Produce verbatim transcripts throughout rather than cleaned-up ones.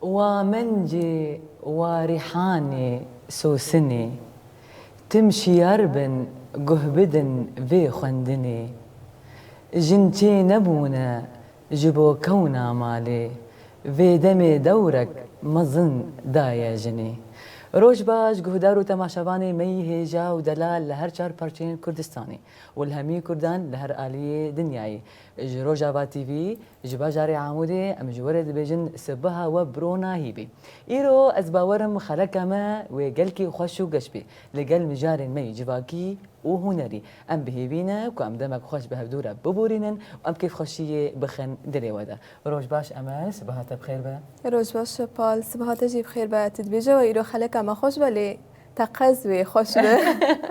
Wa mencê, wa rîhanê sosinê, tim şiyar bin, guh bidin vê xwendinê. Jin çê nebûne ji bo kewna malê, vê demê dewrek mezin daye jinê. Roj baş, guhdar û temaşevanê me yî hêja û delal li her çar parçeyên Kurdistanê û li hemî Kurdan li her aliyê dinyayê. Ji Rojava T V, ji bajarê Amûdê, em ji we re dibêjin sibeha we bi rona hîvê. Îro ez bawerim xeleka me wê gelkî xweş û geş bê. Li gel mijarên me yî civakî û hunerî. Em bi hêvî ne ku em demek xweş bi hevdû re biborînin û em kêfxweşiyê bixin dilê we de. Roj baş Emel, sibeha te bi xêr be. Roj baş Şepal, sibeha te jî bi xêr be. Tu dibêje we îro xeleka me xweş be lê teqez wê xweş be.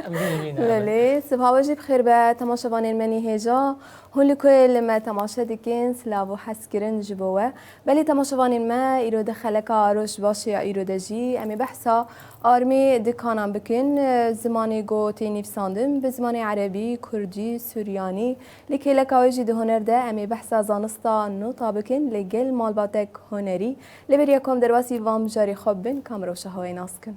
Em bînin, bînin, Belê, sibeha we jî bi xêr be. Temaşevanên me nî hêja, hûn li ku li me temaşe dikin, silav û hezkirin ji bo we. Belê temaşevanên me, îro di xeleka Roj Başê ya îro de jî em ê behsa armê dikanan bikin. Zimanê ku tê nivîsandin bi zimanê erebî, kurdî, suryanî. Li kêleka wê jî di huner de em ê behsa zanista nota bikin li gel malbatek hunerî. Lê beriya ku em derbasî van mijarê xwe bibin, ka em rewşa hewayê nas kin.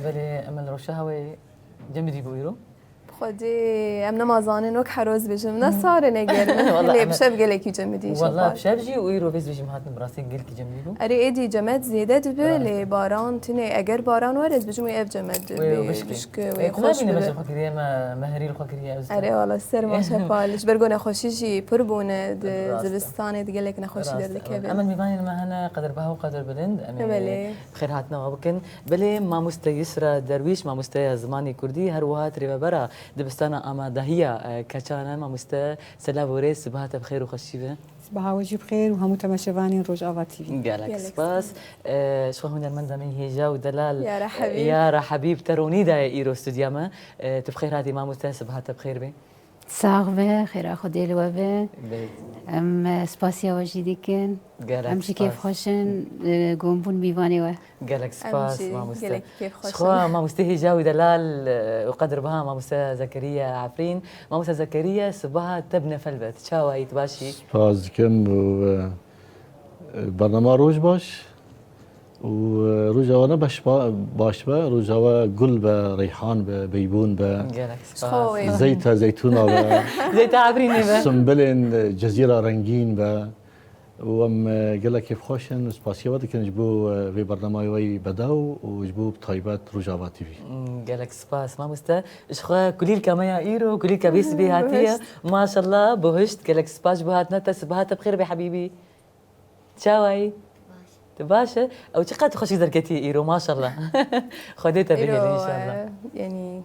Belê, Emel Roşa Hawê, Cemidî bû îro? Xwedê em nema zanin wek heroz bijim. Ne sar e ne germ e. Wala Lê em bi şev gelekî cemidî Wala inşallah. Bi şev jî û îro vêz bijim hatin bi rastî gelkî cemidî bû. Erê êdî cemed zêde dibe Rast. Lê baran tine eger baran were ez bijim wê ev cemed Wê bê bişkê. Bişke wê Ê, tu xweş nabîne bibe. Meşe xwe kiriye me meherî li xwe kiriye ez. Erê wala ser maşe pal. Ji ber go nexweşî jî pir bûne di Rast e. Zivistanê di gelek nexweşî Rast e. Derdikeve. Em mîvanên me hene qedir beha û qedir bilind. Em ê Belê. Bi xêr hatina we bikin. Belê, mamoste Yusra Derwîş, mamosteya zimanê kurdî, her wiha rêvebera dibistana amadahiya, e, keçan e. Mamoste, selav û rêz, sibaha te bi xêr û xweşî be. Sibaha we jî bi xêr û hemû temaşevanên Rojava T V. Gelek Gelek spas. spas. E, ji xwe hunermenda me hêja û delal, Yara e, Hebîb. Yara Hebîb, te ronî daye îro stûdya me. E, tu bi xêr hatî mamoste, sibaha te bi xêr be. Sax be, xêra Xwedê li we be. Bê. Em, e, spasiya we jî dikin. Gelek Em jî spas. Kêfxweş in, e, gon bûn mîvanê we. Gelek Em spas, jî mamoste. Gelek kêfxweş Ji xwe in. Mamoste hêja û delal, e, û qedirbiha mamoste Zekeriya Efrîn. Mamoste Zekeriya, sibaha te bi nefel be. Tu çawa yî, tu baş î? Spas dikim û, e, e, bernama roj baş. û, e, roja we ne beş ba-, baş be, roja we gul be, reyhan be, beybûn be, Gelek spas. Xwe wê. Zeyta zeytûna be, Zeyta Efrînê be. Simbilên, e, Cezîra rengîn be. Û em, e, gelek kêfxweş in û spasiya we dikin ji bo, e, vê bernamayê we yî bedew û ji bo bi taybet Rojava T V. Hmm, gelek spas, mamoste. Ji xwe kulîlka me ya îro, kulîlka vê sibê hatiye. Bihişt. Maşallah, bihişt. Gelek spas ji bo hatina te. Sibaha te bi xêr be, hebîbî. Çawa yî? Baş. Tu baş e? Ew çiqas tu xweşik derketiye îro, maşallah. Xwedê te bihêle Îro, inşallah. E, yanî,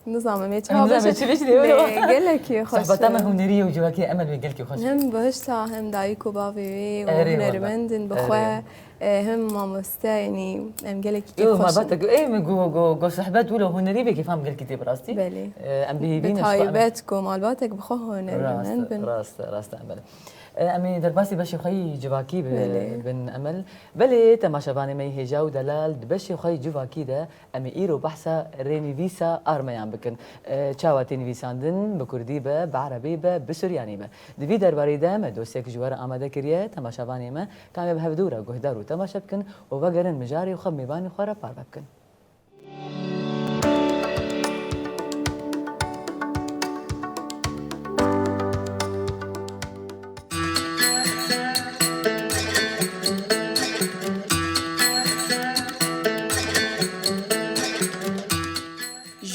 nizanim ê çawa Nizanim baş e. Çi bêjî lê wilo. Lê gelekî xweş Sohbeta me e. Hunerî ye û civakê Emel wê gelkî xweş e. Hem bihişta, hem dayik û bavê wê û Erê wala. Hunermend in bi Erê. Xwe, e, hem mamoste, yanî em gelekî Yo, kêfxweş in. Malbate go, ê min go, go, go sohbet wilo hunerî bê kêfa min gelkî tê bi rastî. Belê. E, em bihîvîn Bi taybet go malbatek bi xwe hunermend bin. Rast e, rast e, rast e, Emel. E, em ê derbasî beşê xwe yî civakî bi-, Belê. Bin Emel. Belê, temaşevanê me yî hêja û delal, di beşê xwe yî civakî de em ê îro behsa rênivîsa armeyan bikin. E, çawa tê nivîsandin, bi kurdî be, bi erebî be, bi suryanî be. Di vî derbarî de me dosyek ji we re amade kiriye, temaşevanê me, ka em ê bi hevdû re guhdar û temaşe bikin û vegerin mijarê xwe mêvanê xwe re parve bikin.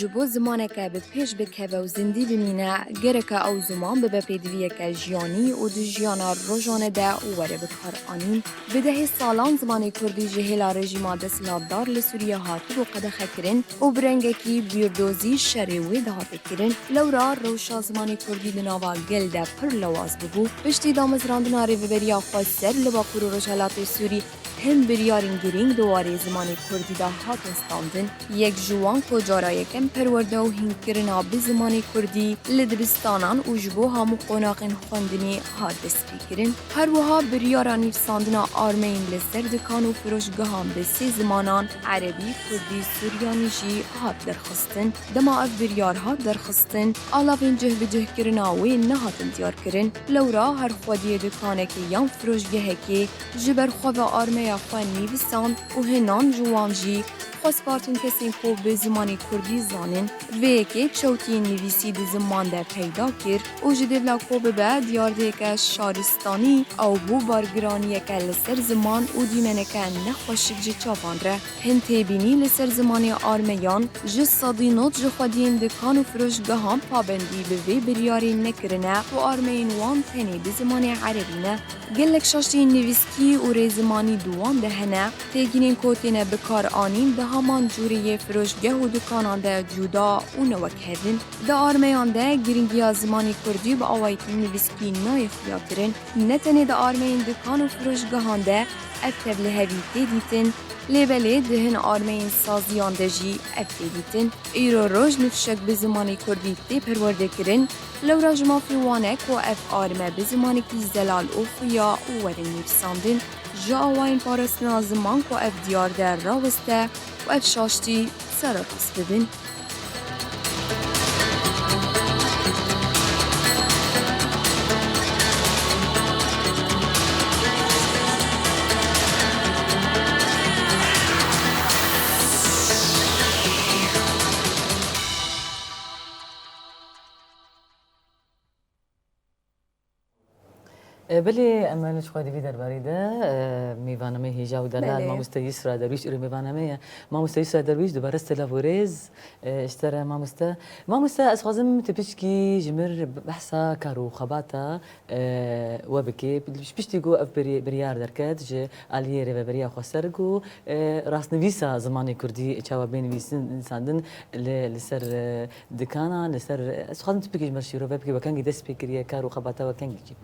Ji bo zimaneke bi pêş bikeve û zindî bimîne, gereke ew ziman bibe pêdiviyeke jiyanî û di jiyana rojane de were bikaranîn. Bi dehê salan zimanê kurdî ji hêla rejîma desthilatdar li Sûriyê hatibû qedexekirin û bi rengekî bîrdozî şerê wê dihate kirin. Lewra rewşa zimanê kurdî di nava gel de pir lewaz bibû. Piştî damezrandina Rêveberiya Xweser li Bakur û Rojhelatê Sûrî, hin biryarên girîng di warê zimanê kurdî de hatin standin. Yek ji wan ku cara yekem perwerde û hînkirina bi zimanê kurdî li dibistanan û ji bo hemû qonaxên xwendinê hat destpêkirin. Her wiha biryara nivîsandina armeyên li ser dikan û firoşgehan bi sê zimanan, erebî, kurdî, suryanî jî hat derxistin. Dema ev biryar hat derxistin, alavên cihbicihkirina wê nehatin diyarkirin. Lewra her xwediyê dikanekê yan firoşgehekê ji ber xwe ve armeya xwe nivîsand û hinan ji wan jî xwe spartin kesên ku bi zimanê kurdî zanin. Vê yekê çewtiyên nivîsî di ziman de peyda kir û ji dêvla ku bibe diyardeyeke şaristanî, ew bû bargiraniyeke li ser ziman û dîmeneke nexweşik ji çavan re. Hin têbînî li ser zimanê armeyan ji sedî nod ji xwediyên dikan û firoşgehan pabendî bi vê biryarê nekirine û armeyên wan tenê bi zimanê erebî ne. Gelek şaştiyên nivîskî û rêzimanî di wan de hene, têgînên ku têne bikaranîn di heman cûrê yê firoşgeh û dikanan de cuda û ne wek hev in. Di armeyan de girîngiya zimanê kurdî bi awayekî nivîskî nayê xuyakirin. Ne tenê di armeyên dikan û firoşgehan de ev tevlihevî tê dîtin, lê belê di hin armeyên saziyan de jî ev tê dîtin. Îro roj nifşek bi zimanê kurdî tê perwerdekirin, lewra ji mafê wan e ku ev arme bi zimanekî zelal û xuya û werin nivîsandin, ji awayên parastina ziman ku ev diyar de raweste û ev şaştî sererast bibin. E, belê, em li xwe di vî derbarî de, e, mêvana me hêja û delal, Belê. Mamoste Yusra Derwîş, îro mêvana me ye. Mamoste Yusra Derwîş, dubare silav û rêz, e, ji te re mamoste. Mamoste, ez xwazim tu piçkî ji mir behsa kar û xebata, e, we bikê. Ji piştî ku ev birî-, biryar derket ji aliyê Rêveberiya Xweser ku, e, rastnivîsa zimanê kurdî çawa bê nivîsandin li, li ser, e, dikana, li ser, ez xwazim tu bikî ji me şîrove bikî, we kengî dest pê kiriye, kar û xebata we kengî çî?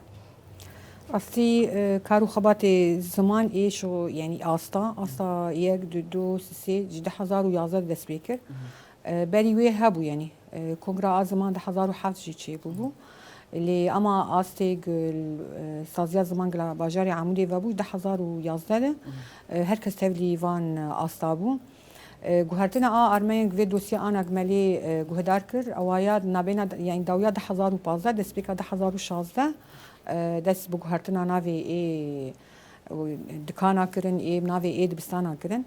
Rastî, e, kar û xebatê ziman ê şo, yanî asta, asta yek, du, du, sê, ji du hezar û yazdeh dest pê kir. Mhm. E, berî wê hebû, yanî, e, Kongra a Ziman du hezar û heft jî çêbûbû. Lê ema astê gil, e, saziya ziman gila bajarê Amûdê vebû, du hezar û yazdeh de, Mhm. e, her kes tevlî van, e, asta bû. E, guhertina a armeyên vê dosye anak me lê, e, guhdar kir, ewa ya nabêna, yanî dawiya du hezar û pazdeh, destpêka du hezar û şazdeh, e, dest bi guhertina navê ê, û dikana kirin, ê navê ê dibistana kirin.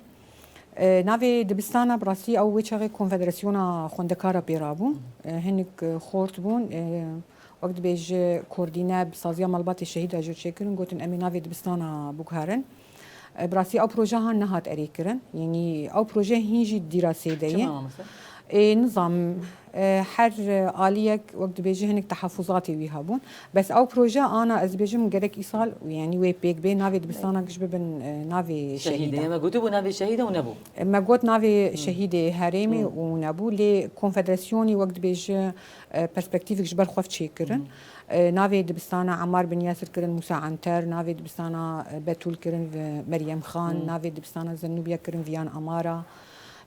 E, navê dibistana bi rastî ew wê çaxê Konfederasyona Xwendekara pê rabû. E, hinek, e, xort bûn. E, wek dibêje koordîne bi saziya malbatê şehîda jê çêkirin, gotin, "Em ê navê dibistana biguherin." E, bi rastî ew proje han nehat erêkirin. Yanî ew proje hîn jî dîrasê de ye. Çima mamoste? Ê, nizam, e, her, e, aliyek, wek dibêje, hinek tehafuzatê wî hebûn. Bes ew proje ana, ez dibêjim, gerek îsal, yanî wê pêk bê, navê dibistana giş bibin, e, navê Şehîdê. Şehîda. Me gotibû navê şehîda û nebû. E, me got navê Hmm. şehîdê herêmê Hmm. û nebû. Lê konfederasyonî, wek dibêje, e, perspektîvek ji ber xwe çêkirin. Hmm. E, navê dibistana Emmar bin Yasir kirin Musa Anter, navê dibistana, e, Betûl kirin ve Meryem Xan, Hmm. navê dibistana Zenûbiye kirin Viyan Amara.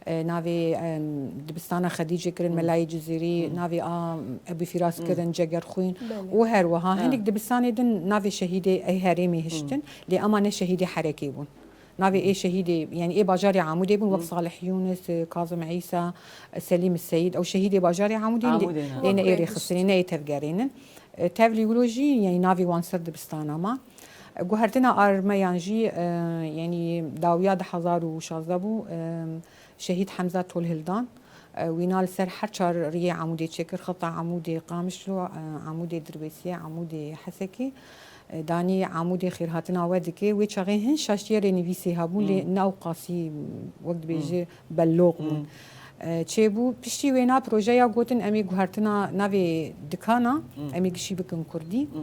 E, navê, em, dibistana Xedîcê kirin Hmm. Melayê Cizîrî, Hmm. navê a Ebû Firas Hmm. kirin Cegerxwîn Belê. û her wiha Ha. hinek dibistanê din navê şehîdê ey herêmê hiştin, Hmm. lê ema ne şehîdê herekê bûn. Navê ê Hmm. şehîdê, yanî ê bajarê Amûdê bûn, wek Hmm. Salih Yunus, e, Kazim Îsa, e, Selîm Seyîd, ew şehîdê bajarê Amûdê ne, Amûdê ne. lê ne ê Wek rêxistinê, ne ê tevgerê ne. E, tevlî wilo jî, yanî navê wan ser dibistana ma. E, guhertina armeyan jî, e, yanî dawiya du hezar û şazdeh bû, e, Şehîd Hemza Tolhildan, e, wîna li ser her çar riyê Amûdê çêkir, xeta Amûdê, Qamişlo, e, Amûdê Dirwêsiyê, Amûdê Hesekê. E, danî Amûdê xêrhatina we dike. Wê çaxê hin şaştiyê rênivîsê hebûn, lê Hmm. ne ew qasî, wek dibêje, Hmm. belloq bûn. Hmm. E, çêbû, piştî wêna projeya gotin, em ê guhertina navê dikana, Hmm. em ê gişî bikin kurdî. Hmm.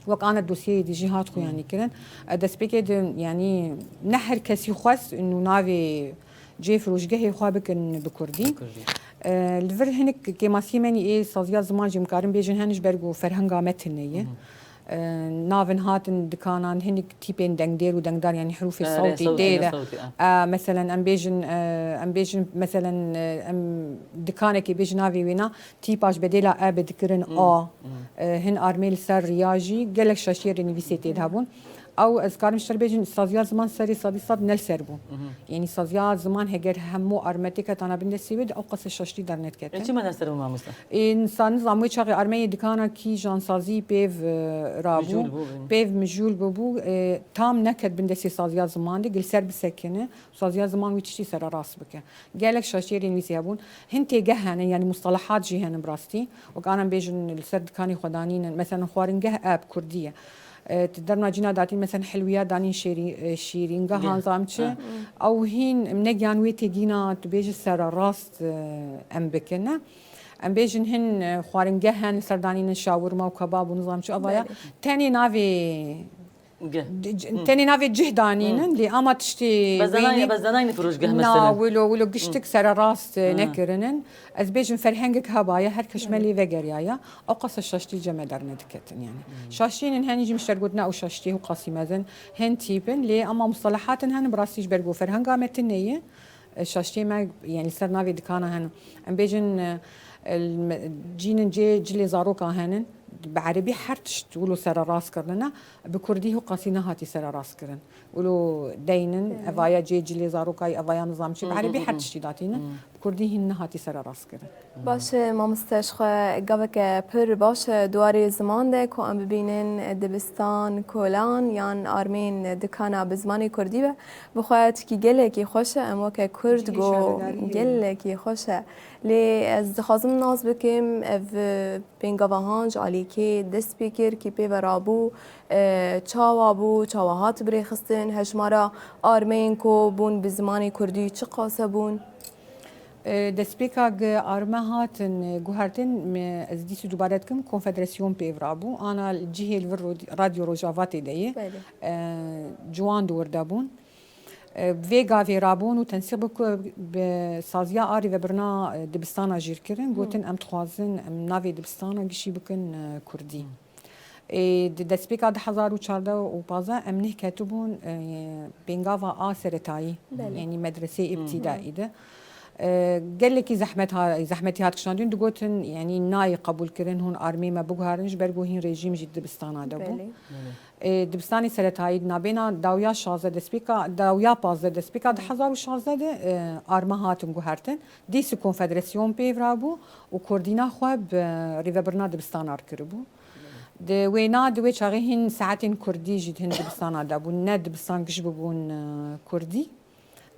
Wek ana dosyeyê dî jî hat Hmm. xuyanî kirin. E, destpêkê de, yanî ne her kesî xwest û navê cê firojgehê xwe bikin bi kurdî. Bi kurdî. E, li vir hinek kêmasiyê me nî ê saziya ziman jî, em karin bêjin, hen ji ber ku ferhenga me tune ye. Mhm. E, navin hatin dikanan, hinek tîpên dengdêr û dengdar, yanî hirûfê E, sewtî sewtî, tê de. sewtî, e. E, meselen, em bêjin, e, em bêjin, meselen, e, em dikanekê bêjin navê wêna, tîpa ji bedêla e bi dikirin Hmm, a. hmm. E, hin armê li ser riya jî gelek şaşiyê rênivîsê tê de hebûn. Ew, ez karim ji te re bêjim, saziya ziman serê sedî sed ne li ser bû. Mhm. Yanî saziya ziman heger hemû arme têketana bin destê wê de ew qas şaştî dernedikete. E, çima ne ser bû mamoste? Ê, insan nizam wê çaxê armeyê dikana kîjan sazî pêv, e, rabû. Mijûl bû, bû. Pêv mijûl bûbû, e, tam neket bin destê saziya ziman de, gil ser bisekine, saziya ziman wî tiştî sererast bike. Gelek şaştiyê rênivîsê hebûn. Hin têgeh hene, yanî mustalahat jî hene bi rastî. Wek anan bêjin li ser dikanê xwe danînin. Meselen xwaringeh e bi kurdî ye. E, tu derna cîna datîn, meselen hilwiya danîn şêrî-, e, şîrîn, Geh. Gahan zam çi. Ha. Ew hîn em negiyan wê têgîna tu bêjî sererast, e, em bikine. Em bêjin hin, e, xwaringeh hene li ser danînin şawirma û kebab û nizam çi, eva ya. Belê. Tenê navê Ge- D-, c-, Hı. Tenê navê cih danînin, Hı. lê ama tiştê Bezenay-, wênî bezenayî firojgeh Na, mesela. wilo, wilo giştik Hı. sererast, e, Hı. nekirinin. Ez bêjim ferhengek hebaya, her keş me Hı. lê vegeriyaye. Ew qasa şaştî cem me dernediketin yani. Hı. Şaştînin henî jî mişter gotina ew şaştî û qasî mezin. Hin tîpin, lê ama mustalahatin henin bi rastî ji ber ku ferhenga me tune ye. E, şaştiyê me, yani li ser navê dikana henin. Em bêjin, e, el-, me-, cînin cê cilê zaroka henin. Bi erebî her tişt wilo sererast kirine. Bi kurdî hû qasî nehatî sererast kirin. Wilo deynin, Evet. evaya cê cilê zarokayî, evaya nizam çi. Bi Hı, hı, erebî hı, her hı. tiştî datînin. Hı. Bi kurdî hîn nehatî sererast kirin. Baş e, mamoste, ji xwe gaveke pir baş e, di warê ziman de ku em bibînin, e, dibistan, kolan yan armên dikana bi zimanê kurdî be, bi xwe tikî gelekî xweş e. Em weke kurd Cihê go şaredariyê. gelekî xweş e. Lê ez dixwazim nas bikim, ev, e, pêngava han ji alî Kê dest pê kir, kê pê ve rabû, e, çawa bû, çawa hat birêxistin, hejmara armeyên ku bûn bi zimanê kurdî çiqas hebûn? E, destpêka gi arme hatin, e, guhertin, me, ez dîsî dubare dikim, konfederasyon pêv rabû. Ana cihê li vir Rod-, Radyo Rojava tê de ye. Belê. E, ciwan di wir de bûn. E, vê gavê rabûn û tensîq bi ku-, bi saziya a rêvebirina, e, dibistana jîr kirin. Hı. Gotin, em dixwazin, em navê dibistana gişî bikin, e, kurdî. Hı. Ê, di destpêka du hezar û çardeh û pazdeh em neh ketibûn, e, pêngava a seretayî, Belê. Yanî medreseyê Hı. îbtîdaî de. E, gelekî zehmet ha-, zehmetî hat kişandin, digotin, yanî nayê qebûl kirin hûn armê me biguherin, ji ber ku hîn rejîm jî dibistana de bû. Belê. Belê. E, dibistanê seretayî di nabêna dawiya şazdeh destpêka, dawiya pazdeh destpêka du hezar û şazdeh de, e, arme hatin guhertin. Dîsî konfederasyon pêv rabû û kurdîna xwe bi rêvebirina dibistana re kiribû. Di wêna, di wê çaxê hîn saetên kurdî jî di hin dibistana de bûn. Ne dibistan giş bibûn, e, kurdî.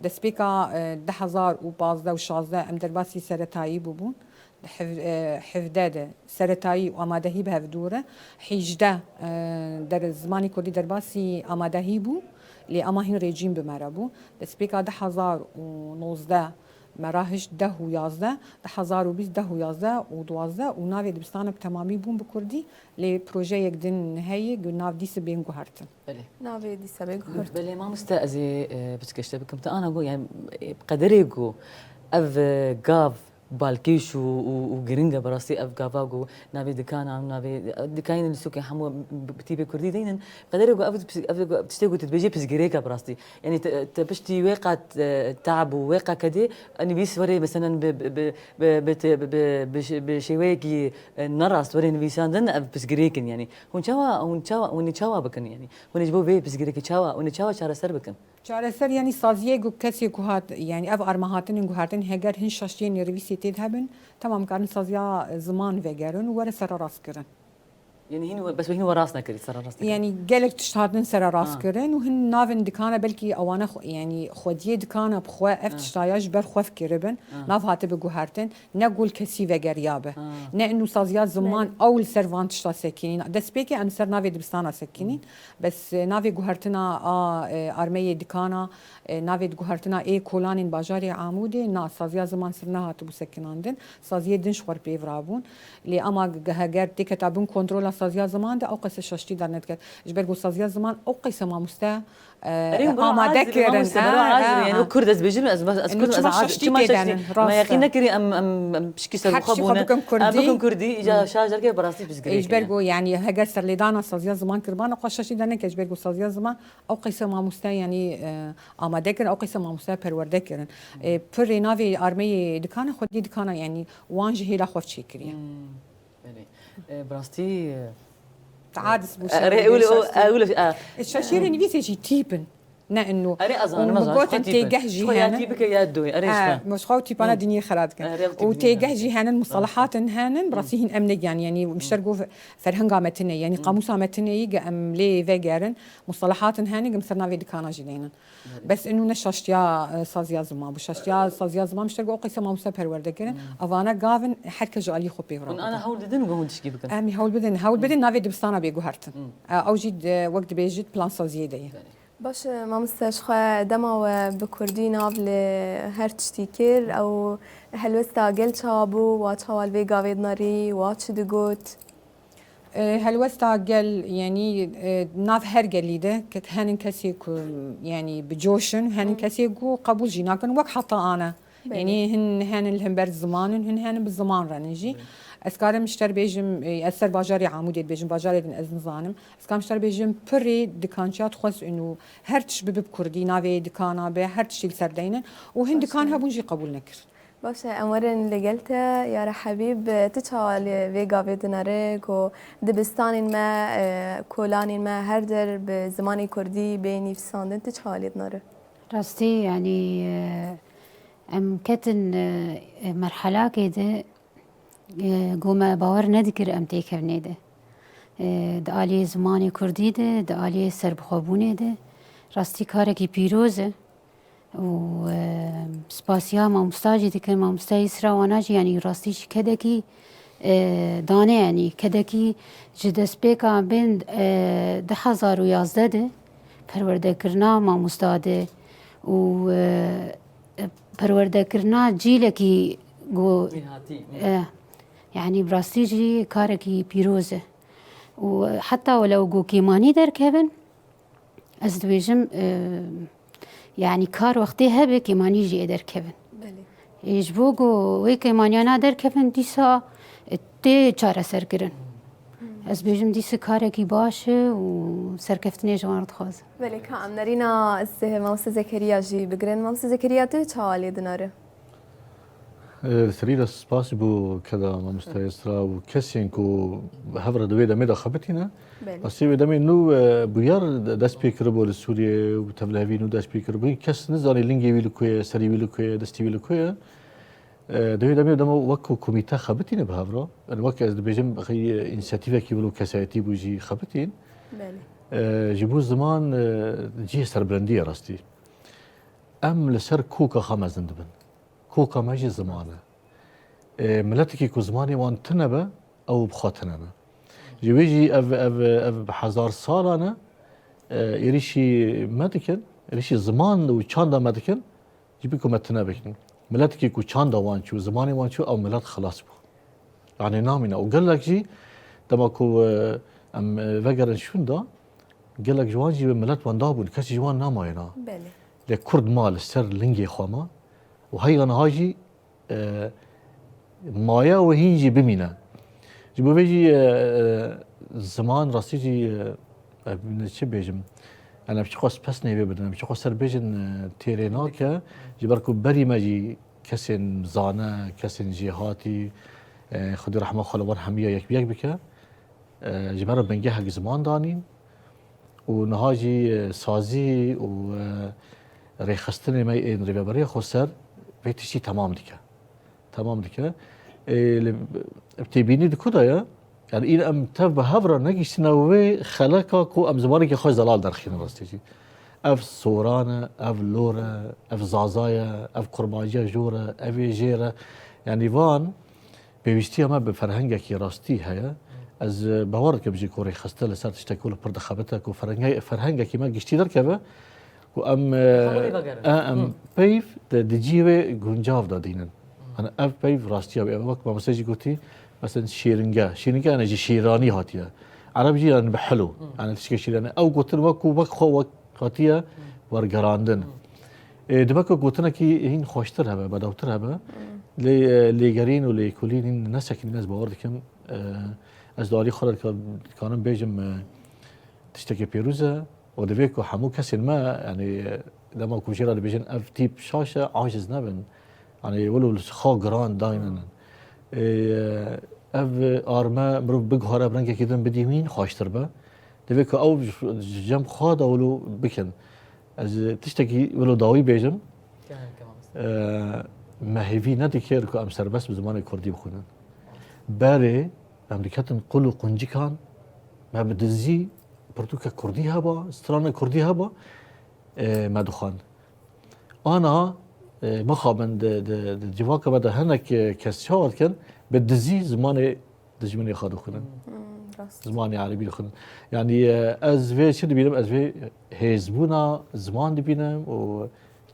Destpêka, e, du hezar û pazdeh û şazdeh em derbasî seretayî bûbûn. Di hev-, e, hevdeh de seretayî û amadehî bi hevdû re. Hîjdeh, e, der-, zimanê kurdî derbasî amadehî bû. Lê ema hîn rejîm bi me re bû. Destpêka du hezar û nozdeh me rahişt deh û yazdeh, du hezar û bîst deh û yazdeh û duwazdeh û navê dibistana bi temamî bûn bi kurdî, lê projeyek din heye, gu-, nav dîse bên guhertin. Belê. Navê dîse bê guhertin. Belê, mamoste, ez ê, e, piçkeşte bikim. Te ana got, yani, e, qederê got, ev, e, gav balkêş û, û, û giring e, bi rastî ev gava got, navê dikana, navê, e, dikayên li sûkê hemû bi, bi tîpê kurdî deynin. Qederê got, ev, ev, ev tiştê got, tu dibêjê pirsgirêk e, bi rastî. Yanî te, te piştî wê qat, e, teab û wê qat kedê, e, nivîs were, meselen, bi, bi, bi, bi, bi te, bi, bi, bi şê-, bi şêweyekî, e, nerast were nivîsandin, ev pirsgirêk in, yanî. Hûn çawa, hûn çawa, hûn ê çawa bikin, yanî? Hûn ê ji bo vê pirsgirêkê çawa, hûn ê çawa çareser bikin? Çareser, yanî saziyê ku kesê ku hat, yanî ev armehatinin guhertin heger hin şaştiyên nêrivîsê tê de hebin, temam karin saziya ziman vegerin û were sererast kirin. Yanî hîn we-, bes we hîn we rast nekirî, sererast nekirî. Yanî gelek tişt hatin sererast Ha. kirin û hin navin dikana belkî ewana xwe, yanî xwediyê dikana bi xwe ev Ha. tiştaya ji ber xwe fikiribin, Ha. nav hatibi guhertin, ne gol kesî vegeriyabe. Ha. Ne inu saziya ziman Belê. ew li ser van tişta sekinîn. Destpêkê em ser navê dibistana sekinîn. Bes, e, navê guhertina a, e, armeyê dikana, e, navê guhertina ê kolanên bajarê Amûdê, na, saziya ziman ser nehatibû sekinandin. Saziyê din ji xwe re pêv rabûn. Lê ema ge-, heger têketa bin kontrola saziya ziman de, ew qese şaştî dernediket. Ji ber ku saziya ziman ew qese mamoste, e, Erê, bira amade azir, kirin. mamoste, bira Ha, azir, ha, yani ha. o Kurd ez bêjim, ez, ez Eno Kurd, ez çima azir, şaştî çima tê şaştî? denin, Me rast e. yaqîn nekirî em, em, em pişkî ser Her xwe tiştî xwe bûne. bikin Em Kurdî. bikin Kurdî, îca Hmm. şaş derke bi rastî pirsgirêk Ê, ji ber in. ku, yani, heger serlêdana saziya ziman kiribana, xwe şaşî derneket, ji ber ku saziya ziman, ew qeyse mamoste, yani, e, amade kirin, ew qeyse mamoste perwerde kirin. E, pirê navê armeyê dikana, xwediyê dikana, yani, wan ji hêla xwe çêkiriye. Hmm. Belê. E, bi rastî, e, Adis bû e, şer re, bû, ewle, şaştî. e, ewle, e. E, şaşiyê nivîsê jî tîp in. Ne inu. Erê, ez zanim, Û ez zanim, gotin xwe tîp in. têgeh jî Xwe ya hene. tîpike ya doyê. Erê, ji Ha, xwe. muşxaw tîpana Hmm. diniyê xelat dikin. Erê, ew Û tîp têgeh diniyê jî henin, Hmm. musalahatin henin, bi rastî hîn em negiyaniye. Yani, mişter got ferhenga metinê, yani Hmm. qamûsa metinê yî ge em lê vegerin, musalahatin henin, ge em ser navê dikana jî deynin. Belê. Bes inu ne şaştiya, e, saziya ziman bû. Şaştiya saziya ziman mişter got, ew qeyse mamoste perwerde kirin. Hmm. Evana gavin, her kes ji aliyê xwe pêv Hûn ana rabin. hewl didin û hûn tişkî bikin. Em hewl bidin, hewl Hmm. bidin, navê dibistana bê guhertin. Hmm. E, ew jî de, wek dibêjit, plan saziyê de ye. Belê. Baş e, mamoste, ji xwe dema we bi kurdî nav li her tiştî kir, ew helwesta gel çawa bû, wa çawa li vê gavê dinarî, wa çi digot? E, helwesta gel, yanî, e, nav her gelî de ke-, henin kesê ku, yanî, bi coş in, henin Hı. kesê ku qebûl jî nakin, wek heta ana. Belê. Yanî, hin henin li hember ziman in, hin henin bi ziman re nin jî. Belê. Ez karim ji te re bêjim, e, ez ser bajarê Amûdê dibêjim, bajarê din ez nizanim. Ez karim ji te re bêjim, pirê dikançiya dixwest û her tişt bibe bi kurdî, navê dikana be, her tiştî li ser deynin. Û hin Baş dikan e. hebûn jî qebûl nekir. Baş e, em werin li gel te, Yara Hebîb, tu çawa li vê gavê dinere ku dibistanên me, e, kolanên me her der bi zimanê kurdî bê nivîsandin, tu çawa lê dinere? Rastî, yanî, e, em ketin, e, e, merhelakê de, e, ku me bawer nedikir em têkevnê de. E, di aliyê zimanê kurdî de, di aliyê serbixwebûnê de, rastî karekî pîroz e. Û, e, spasiya mamosta jî dikin, mamosta Îsra wana jî, yanî rastî jî kedekî, e, dane, yanî kedekî ji destpêka bên, e, du hezar û yazdeh de perwerdekirina mamosta de û, e, perwerdekirina cîlekî ku, Mînhatî, mîn- e, yanî bi rastî jî karekî pîroz e. Û heta welew ku kêmanî derkevin, ez dibêjim, e, yanî kar wextê hebe kêmanî jî ê derkevin. Belê. Ê, ji bo ku wê kêmaniyana derkevin, dîsa, e, tê çareserkirin. Ez bêjim dîsa karekî baş e û serkeftinê ji wan re dixwazim. Belê, ka em nerîna ez, e, Mamoste Zekeriya jî bigirin. Mamoste Zekeriya, tu çawa lê dinare? Li serî de spasî bo keda mamoste Esra û kesên ku bi hev re di wê demê de xebitîne. Belê. Rastî wê demê nû, e, bûyer de-, dest pê kiribû li Sûriyê û tevlihevî nû dest pê kiribû. Kes nizanî lingê wî li ku ye, serî wî li ku ye, destî wî li ku ye. E, di wê demê dema wek ku komîte xebitîne bi hev re. Yani wek ez dibêjim, xey, e, însiyatîvekî wilo kesayetî bû jî xebitîn. Belê. E, ji bo ziman, e, cihê serbilendî ye rastî. Em li ser koka xwe mezin dibin. Koka me jî ziman e. Ê, miletekî ku zimanê wan tune be, ew bi xwe tune ne. Ji wê jî ev, ev, ev bi hezar salan e, ê, êrîşî me dikin, êrîşî ziman û çanda me dikin, ji bî ku me tune bikin. Miletekî ku çanda wan çû, zimanê wan çû, ew milet xilas bû. Yanî namîne. Û gelek jî dema ku, e, em, e, vegerin şûnda, gelek ji wan jî bi milet wenda bûn. Kesî ji wan namayena. Belê. Lê Kurd ma li ser lingê xwe ma û heyga niha jî, e, maye û hîn jî bimîne. Ji bo vê jî, e, e, ziman rastî jî, e, e, çi bêjim? Yani em çiqas pesnê vê bidin, em çiqas ser bêjin, e, têrê nake. Ji ber ku berî me jî kesên zane, kesên jêhatî, e, Xwedî rehma xwe li wan hemiya yek bi yek bike. E, ji me re bingehek ziman danîn û niha jî, e, sazî û, e, rêxistinê me ên Rêveberiya Xweser vê tiştî temam dike. Temam dike. E, li, têbînî di ku de ye? Yani, îne em tev bi hev re negihîştine wê xeleka ku em zimanekî xwe zelal derxînin rastî jî. Ev soran e, ev lor e, ev zaza ye, ev kurmanciya jor e, ev ê jêr e. Yani, van pêwîstiya me bi ferhengekî rastî heye. Ez, e, bawer dikim jî ku rêxiste li ser tiştekî wilo pir dixebite ku ferhenge-, ferhengekî me giştî derkeve ku em, e, Hemû rêvegerin. E, em Hı. peyv di, di cihê wê guncav de dînin. Hı. Yani ev peyv rastiya wê. Ev wek mamoste jî gotî, mesela şêringe. Şêringe yani ji şêranî hatiye. Ereb jî yani bi hilo. Hı. Yani tiştekî şêranî. Ew gotin wek ku wek xwe wek hatiye wergerandin. Hı. Ê, dibe ku gotinekî hîn xweştir hebe, bedewtir hebe. Hı. Lê, e, lêgerîn û lêkolîn hîn nesekînin, ez bawer dikim. E, ez di alî xwe re dika-, dikarim bêjim, e, tiştekî pêrûz e. Û divê ku hemû kesên me, yani, dema ku jê re dibêjin ev tîp şaş e, aciz nebin. Yani, wilo li xwe giran daynin. Ê, ev arme mirov biguhere bi rengekî din bidî wîn xweştir be. Divê ku ew ji, ji cem xwe de wilo bikin. Ez tiştekî wilo dawî bêjim. Gel, tamam. Ê, me hêvî nedikir ku em serbest bi zimanê kurdî bixwînin. Berê em diketin qul û quncikan, me bi dizî pirtûke kurdî heba, stranê kurdî heba, e, me dixwend. Ana, e, mixabin di, di, di civaka me de hinek, e, kes çawa dikin, bi dizî zimanê dijminê xwe dixwînin. Hmm, rast. Zimanê erebî dixwînin. Yanî, e, ez vê çi dibînim, ez vê hêzbûna ziman dibînim û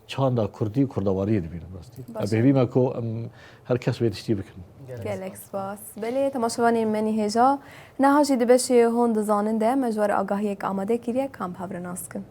çanda kurdî û kurdewariyê dibînim rastî. Baş. Em hêvî me ku em her kes wê tiştî bikin. Gelek spas. Belê, temaşevanên me nî hêja, niha jî di beşê hûn dizanin de me ji we re agahiyek amade kiriye, ka em bi hev re nas bikin.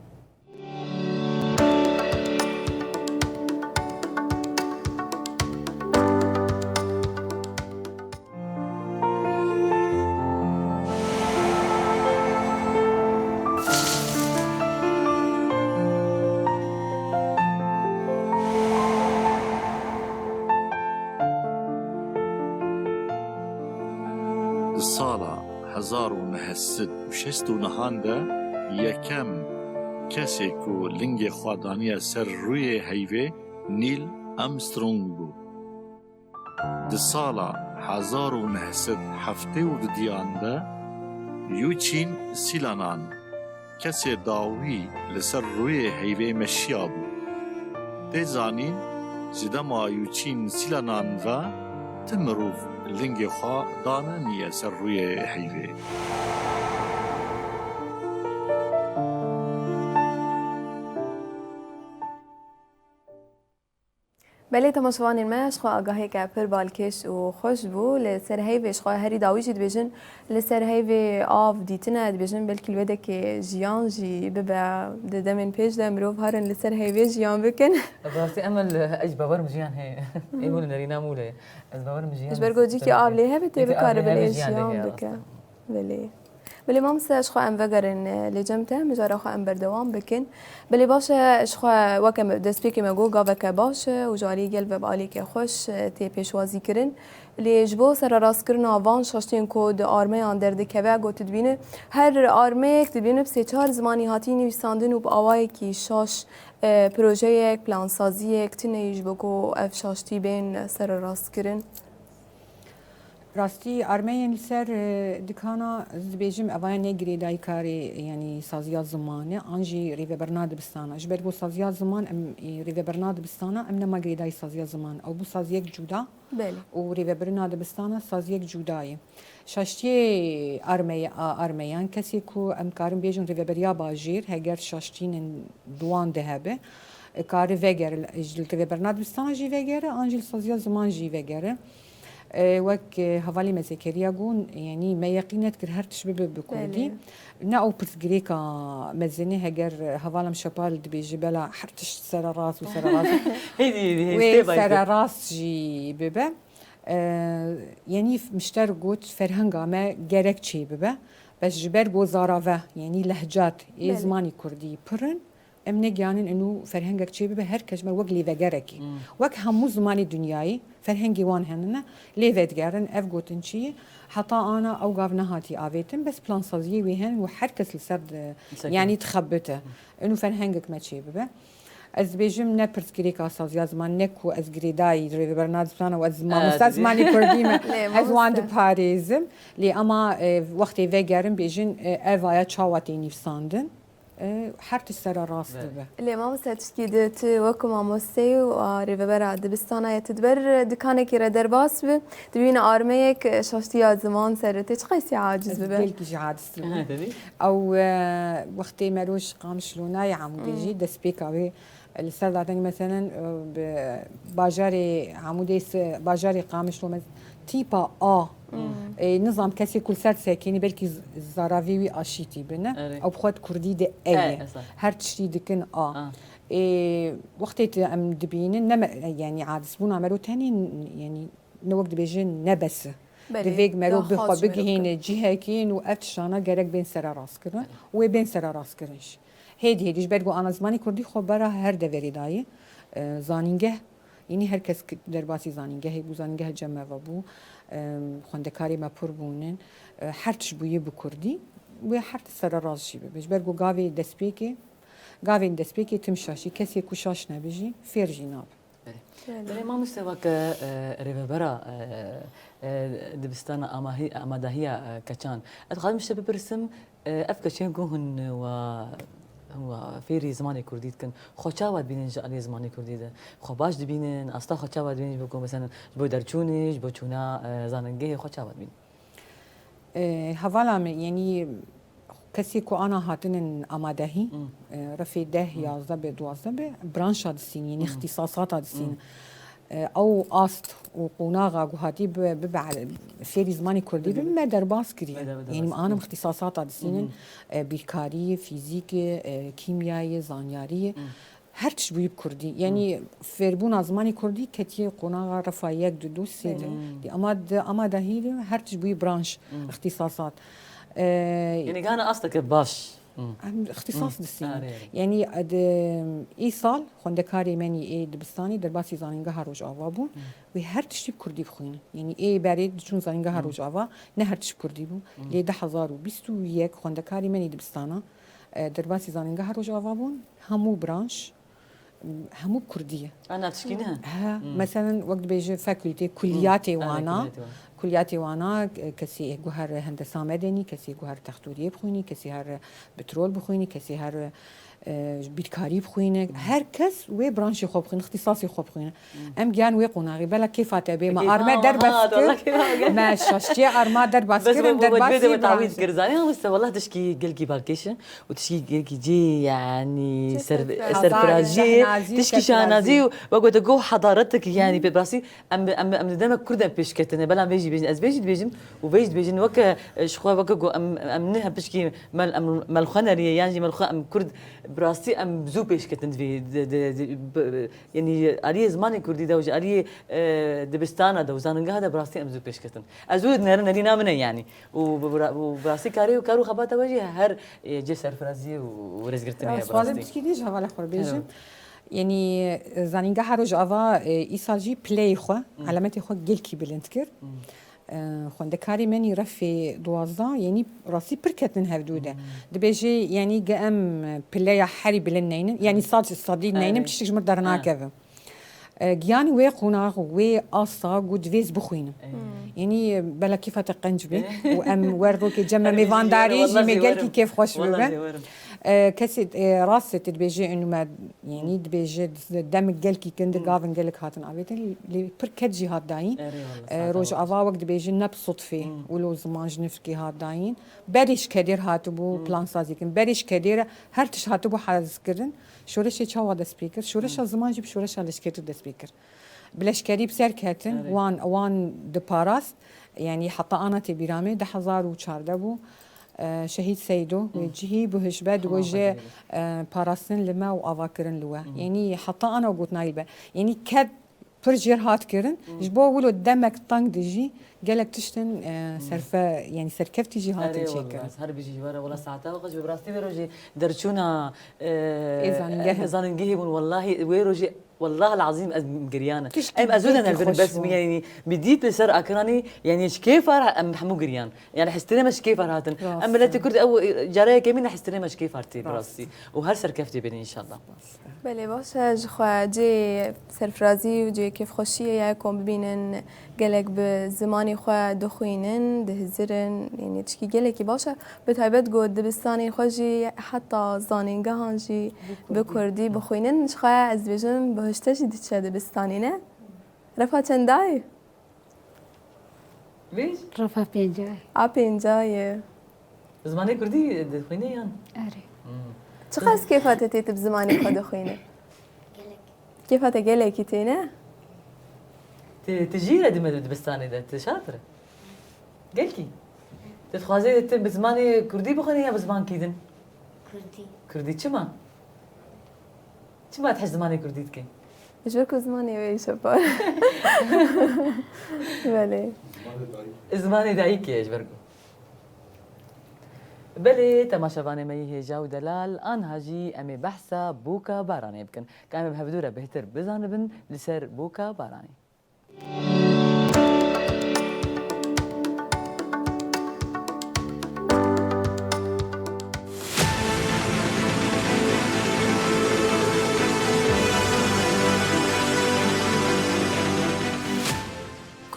Di sala hezar û neh sed û şêst û nehan de yekem kesê ku lingê xwe daniye ser rûyê heyvê Neil Armstrong bû. Di sala hezar û neh sed heftê û dudiyan de Yuçin Silanan kesê dawî li ser rûyê heyvê meşiyabû. Tê zanîn, ji dema Yuçin Silanan ve Ti mirov lingê xwe daneniye ser rûyê heyvê. Belê temaşevanên me, ji xwe agahiyeke pir balkêş û xweş bû. Li ser heyvê ji xwe herî dawî jî dibêjin, li ser heyvê av dîtine, dibêjin belkî li wê dekê jiyan jî bibe. Di demên pêş de mirov herin li ser heyvê jiyan bikin. Bi rastî Emel, ez bawer min jiyan heye. Ê hûn nerîna mûle. Ez bawer min jiyan Ji ber ku cîkî av lê hebe tê bikare belê jiyan bike. Belê. Belê mamoste, ji xwe em vegerin, e, lê cem te, mijara xwe em berdewam bikin. Belê baş e, ji xwe weke me, destpêkê me got gaveke baş e û ji alî gel ve bi alîke xweş, e, tê pêşwazî kirin. Lê ji bo sererastkirina van şaştiyên ku di armeyan derdikeve, got tu dibîne, her armeyek dibîne bi sê çar zimanî hatî nivîsandin û bi awayekî şaş, e, projeyek, plansaziyek tune ye ji bo ku ev şaştî bên sererastkirin? Rastî, armeyên li ser, e, dikana, ez dibêjim, eva ne girêdayî karê, yanî saziya ziman e, an jî rêvebirina dibistana. Ji ber ku saziya ziman, em, e, rêvebirina dibistana, em nema girêdayî saziya ziman. Ew bû saziyek cuda Belê. û rêvebirina dibistana saziyek cuda ye. Şaştiyê armeye-, a-, armeyan, kesê ku em karin bêjin rêveberiya bajêr, heger şaştînên di wan de hebe, e, kare vegere, ji li rêvebirina dibistana jî vegere, an jî li saziya ziman jî vegere. E, wek, e, hevalê me Zekeriya got, yanî me yeqîn nedikir her tişt bibe bi kurdî. Belê. Ne ew pirsgirêka mezin e, heger hevala min Şepal dibêje, bela her tişt sererast û sererast. Hêdî, hêdî, hêdî, Wê step by step. sererast jî bibe. E, yanî min ji te re got, ferhenga me gerek çêbibe. Bes ji ber ku zarave, yanî lehcat ê Belê. zimanî kurdî pir in, em negihanin inu ferhengek çêbibe, her kes me wek lêvegerekî. Hmm. Wek hemû zimanê dinyayê, ferhengê wan henine, lê vedigerin, ev gotin çi ye? Heta ana ew gav nehatî avêtin, bes plansaziyê wê hene û her kes li ser di-, Li ser yanî kir. dixebite. Hmm. Inu ferhengek me çêbibe. Ez dibêjim ne pirsgirêka saziya ziman, ne ku ez girêdayî rêveberna zimana û ez mamosta zimanê kurdî me. Lê ez wan mamoste. diparêzim. Lê ema, e, wextê vegerin bêjin, e, ev aya çawa tê nivîsandin? E, her tişt sererast Belê. dibe. Lê mamoste tiştkî di tu wekî mamosteyê û a rêvebera dibistana ye, tu di ber dikanekê re derbas bi, dibîne armeyek, e, şaştiya ziman ser tê çi qeysî aciz Ez bibe? belkî jî aciz dibim. Aha, tabii. Ew, e, wextê mero ji Qamişlo nayê Amûdê jî Hmm. destpêka wê, e, li ser dadenî meselen, e, bi bajarê Amûdê se-, bajarê Qamişlo me-, tîpa A. Hmm. E, nizam kesê ku li ser disekînî belkî z-, zaravê wî aşîtî bine. Erê. Ew bi xwe di kurdî de E E ye. esas. Her tiştî dikin A. A. E, wextê tu em dibînin, ne me-, yanî adisbûna mero tenê, yanî ne wek dibêjin ne bes e. Belê, Divêg mero bi xwe bigihîne cihekî û ev tiştana gerek bên sererastkirin û wê bên sererastkirin jî. Hêdî hêdî ji ber ku ana zimanê kurdî xwe bera her deverê dayê, e, zanîngeh, yanî her kes ki derbasî zanîngehê bû, zanîngeh cem me ve bû, e, xwendekarê me pir bûnin, e, her tişt bûye bi kurdî, wê her tişt sererast jî bibe. Ji ber ku gavê destpêkê, gavên destpêkê tim şaş î, kesê ku şaş nebe jî fêr jî nabe. Belê. Belê. Belê, mamoste, weke, e, rêvebera, e, e, dibistana amahî-, amadahiya, e, keçan. Ez dixwazim ji te bipirsim, e, ev keçên ku hûn wa, hûn wa fêrî zimanê kurdî dikin, xwe çawa dibînin ji alî zimanê kurdî de? Xwe baş dibînin, asta xwe çawa dibînin ji bo ku, meselen, ji bo derçûnê, ji bo çûna, e, zanîngehê xwe çawa dibînin? E, hevala me, yanî kesê ku ana hatinin amadehî, Hmm. e, refê deh, Hmm. yazdeh be, duwazdeh be, branşa disînin, yanî Hmm. îxtîsasata disînin. Hmm. E, ew ast û qonaxa ku hatî bi, bi, bi fêrî zimanê kurdî bi, Kurdî bi. me derbas kiriye. Me de, me derbas Yanî kiriye. ana îxtîsasata disînin, Hmm. e, bîrkarî, fîzîkê, e, kîmyayê, zanyarî. Hmm. Her tişt bûyî bi kurdî. Yanî fêrbûna zimanê kurdî ketiye qonaxa refa yek, du, du, sê de. Hmm. Dî ama di, ama dahî de her tişt bûyî branş, Hmm. îxtîsasat. Ee, Yanî gana asteke baş. Hmm. Em îxtîsas Hmm. disînin. Arê, arê. Yanî, e, di, îsal xwendekarê menî ê dibistanê derbasî zanîngeha Rojava bûn. Hmm. Wê her tiştî bi kurdî bixwînin. Yanî ê berê diçûn zanîngeha Hmm. Rojava ne her tişt bi kurdî bû. Hmm. Lê du hezar û bîst û yek xwendekarê menî dibistana, e, derbasî zanîngeha Rojava bûn. Hemû branş, hemû bi kurdî ye. A navtişkî ne? He, Hmm. meselen wek dibêje fakultê, kuliyatê Hmm. wana, He, kuliyatê wana. Kuliyatê wana, e, kesê guher hendesa medenî, kesê guher textoriyê bixwînî, kesê her petrol bixwînî, kesê her, e, bîrkarî bixwîne. Her kes wê branşê xwe bixwîne, îxtîsasê xwe bixwîne. Em giyan wê qonaxî, bela kêfa te bê, me arme derbas kir, me şaştiyê arma derbas kir, em derbasî branşê. Kir, zanî, ama işte, wallah tişkî gelkî balkêş e û tişkî gelkî cê, yanî, ser-, serfiraziyê, tişkî şahnazî û wek te got, hedaratek, yanî, pê bi rastî em, em, em di demek Kurd em pêş ketine, bela em vê jî bêjin, ez vê jî dibêjim û vê jî dibêjin, weke, e, ji xwe weke got, em, em ne him pişkî mel-, em, melxwe nerî ye, yan jî melxwe em Kurd bi rastî em zû pêş ketin di vê, di, di, di, bi, yanî aliyê zimanê Kurdî de û ji aliyê, e, dibistana de û zanîngeha de bi rastî em zû pêş ketin. Ez zû dinerim, nerîna min e yanî. Û bi, bi, û bi rastî karê û kar û xebata we jî her, e, cê serfiraziyê û rêzgirtinê ye bi rastî. Ez dixwazim tişkî dî ji hevalê xwe bêjim. Yanî, e, zanîngeha Rojava, e, îsal jî pileyê xwe, elemetê xwe gelkî bilind kir. E, xwendekarê me nî refê duwazdeh, yanî rastî pir ketin hevdû de. Dibêje, yanî ge em pileya herî bilind neynin, yanî sal sedî neynin, tiştek ji mir dernakeve. E, giyanî wê qonax, wê asta ku divê ez bixwînim. Yanî, e, bela kêfa te qenc bê û em wer rokê cem me mêvandarî jî me gelkî kêfxweş bibe. E, kesê, e, rast e, tu dibêje û me, yanî dibêje demik gelkî kin di gavin gelek hatin avêtin, lê pir ked jî hat dayîn. E, Rojava wek dibêje ne bi sudfê wilo ziman ji nifkê hat dayîn. Berê ji kedêr hatibû plansazî kin. Berê ji kedêr her tişt hatibû hezkirin. Şoreşê çawa dest pê kir? Şoreşa ziman jî bi şoreşa leşkerî dest pê kir. Bi leşkerî bi ser ketin, wan, wan diparast. Yanî heta ana tê bîra me, du hezar û çardeh bû. E, Şehîd Seydo, wê cihî bi hişbet, wê ji, e, parastin li me û avakirin li we. Yanî heta ana got nayî be. Yanî ked pir jêr hat kirin. Ji bo wilo demek teng de jî gelek tiştin, e, serfe-, yanî serkeftî jî hatin çêkirin. Her bijî ji we re, wela saeta we xweş be, bi rastî vê rojê derçûna, e, zanîngehê bûn, welahî wê rojê, wellah el-azîm ez giriyane. Em ez wê de nerbirin bes min, yanî min dît li ser ekranî, yanî ji kêfa re em hemû giriyan. Yanî hestirê me ji kêfa re hatin. Em miletê Kurd ew, e, cara yekemîn e hestirê me ji kêfa re tê bi rastî. Û her serkeftî bêne înşallah. Belê baş e, ji xwe cê serfirazî û cê kêfxweşiyê ye ku em bibînin gelek bi zimanê xwe dixwînin, dihizirin, yanî tişkî gelekî baş e. Bi taybet ku dibistanên xwe jî heta zanîngehan jî bi kurdî bixwînin. Ji xwe ez dibêjim bihişte jî diçe dibistanê ne. Refa çendayê? Vêj? Refa pêncayê. A pêncayê. Bi zimanê kurdî dixwînî yan? Erê. Hmm. Çiqas kêfa te tê tu bi zimanê xwe dixwînî? Gelek. Kêfa te gelekî tê ne? Tu, tu jî re dime dibistanê de, tu şatir e. Gelkî. Tu dixwazî tu bi zimanê kurdî bixwînî ya bi zimankî din? Kurdî. Kurdî çima? Çima tu hez zimanê kurdî dikî? Ji ber ku zimanê wê jî şepar. Belê. Zimanê dayikê ye ji ber ku. Belê, temaşevanê me yî hêja û delal, anha jî em ê behsa bûka baranê bikin. Ka em ê bi hevdû re bêhtir bizanibin li ser bûka baranê.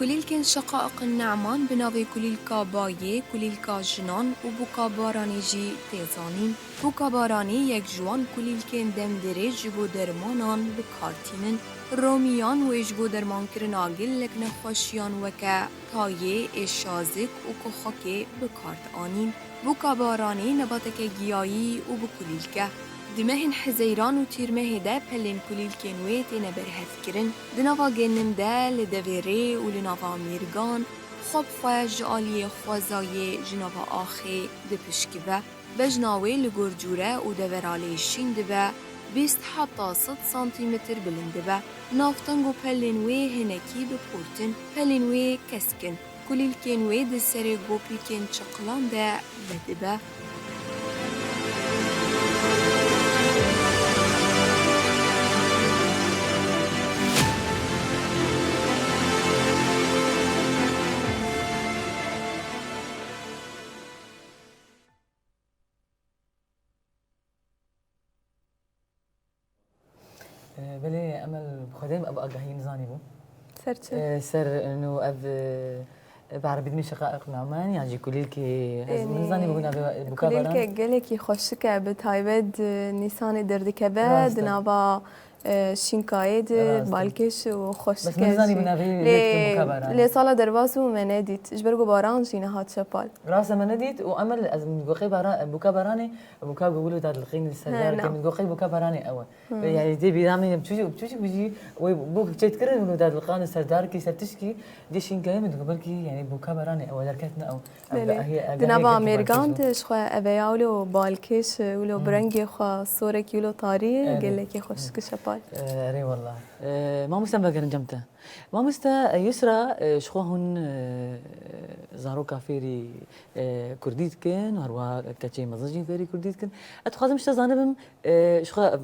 Kulîlkên Şeqaiq Ne'man bi navê Kulîlka Bayê, Kulîlka Jinan û Bûka Baranê jî tê zanîn. Bûka baranê yek ji wan kulîlkên demdirêj ji bo dermanan bi kar tînin. Romiyan wê ji bo dermankirina gelek nexweşiyan weke tayê, êşazik û kuxakê bi kar dianîn. Bûka baranê nebateke giyayî û bi kulîlk e. Di mehên Hezeyran û Tîrmehê de pelên kulîlkên wê têne berhevkirin. Di nava genim de, li devê rê û li nava mêrgan xwe bi xwe ji aliyê xwezayê ji nava axê dipişkive. Bejna wê li gor cûre û devera lê şîn dibe, bîst heta sed santîmetr bilind dibe. Navteng û pelên wê hinekî bi kurt in. Pelên wê kesk in. Kulîlkên wê di serê gopîkên çiqilan de vedibe. Belê, Emel, bi Xwedê min ev agahî nizanîbû. Ser çi? Ser, no, ev, Bi erebî dimî şeqaiq namen, yan jî kulîlkê, ez Ênî, nizanî bûna vê kulîlke bukabaran. Gelekî xweşik e, bi taybet, e, Nîsanê derdikeve, Rast e. Di nava, e, şînkayê de, Rast e. Balkêş û xweşik e. Bes min nizanî bûna vê yekê bukabaran. Lê sala derbas bû me nedît. Ji ber ku baran jî nehat şepal. Rast e, me nedît û em ez min goxê baran, bukabaranê, buka ku wilo dadilqîn li ser darkê, min goxê bukabaranê ew e. Yanî dê bîra min em çûçik, çûçik bijî wê bûk çêt kirin û dadilqan li ser darkê, ser tişkî, dê şînkayê min digo belkî yanî bukabaranê ew e, derket ne ew. Belê. Di nava mêrgan de ji xwe eveya wilo balkêş, wilo bi rengê xwe sorekî wilo tarî, gelekî xweşik şepal. Erê wela. Mamoste em vegerin cem te. Mamoste Yusra, ji xwe hûn zaroka fêrî kurdî dikin û herwiha keçê mezin jî fêrî kurdî dikin. Ez dixwazim ji te zanibim, ji xwe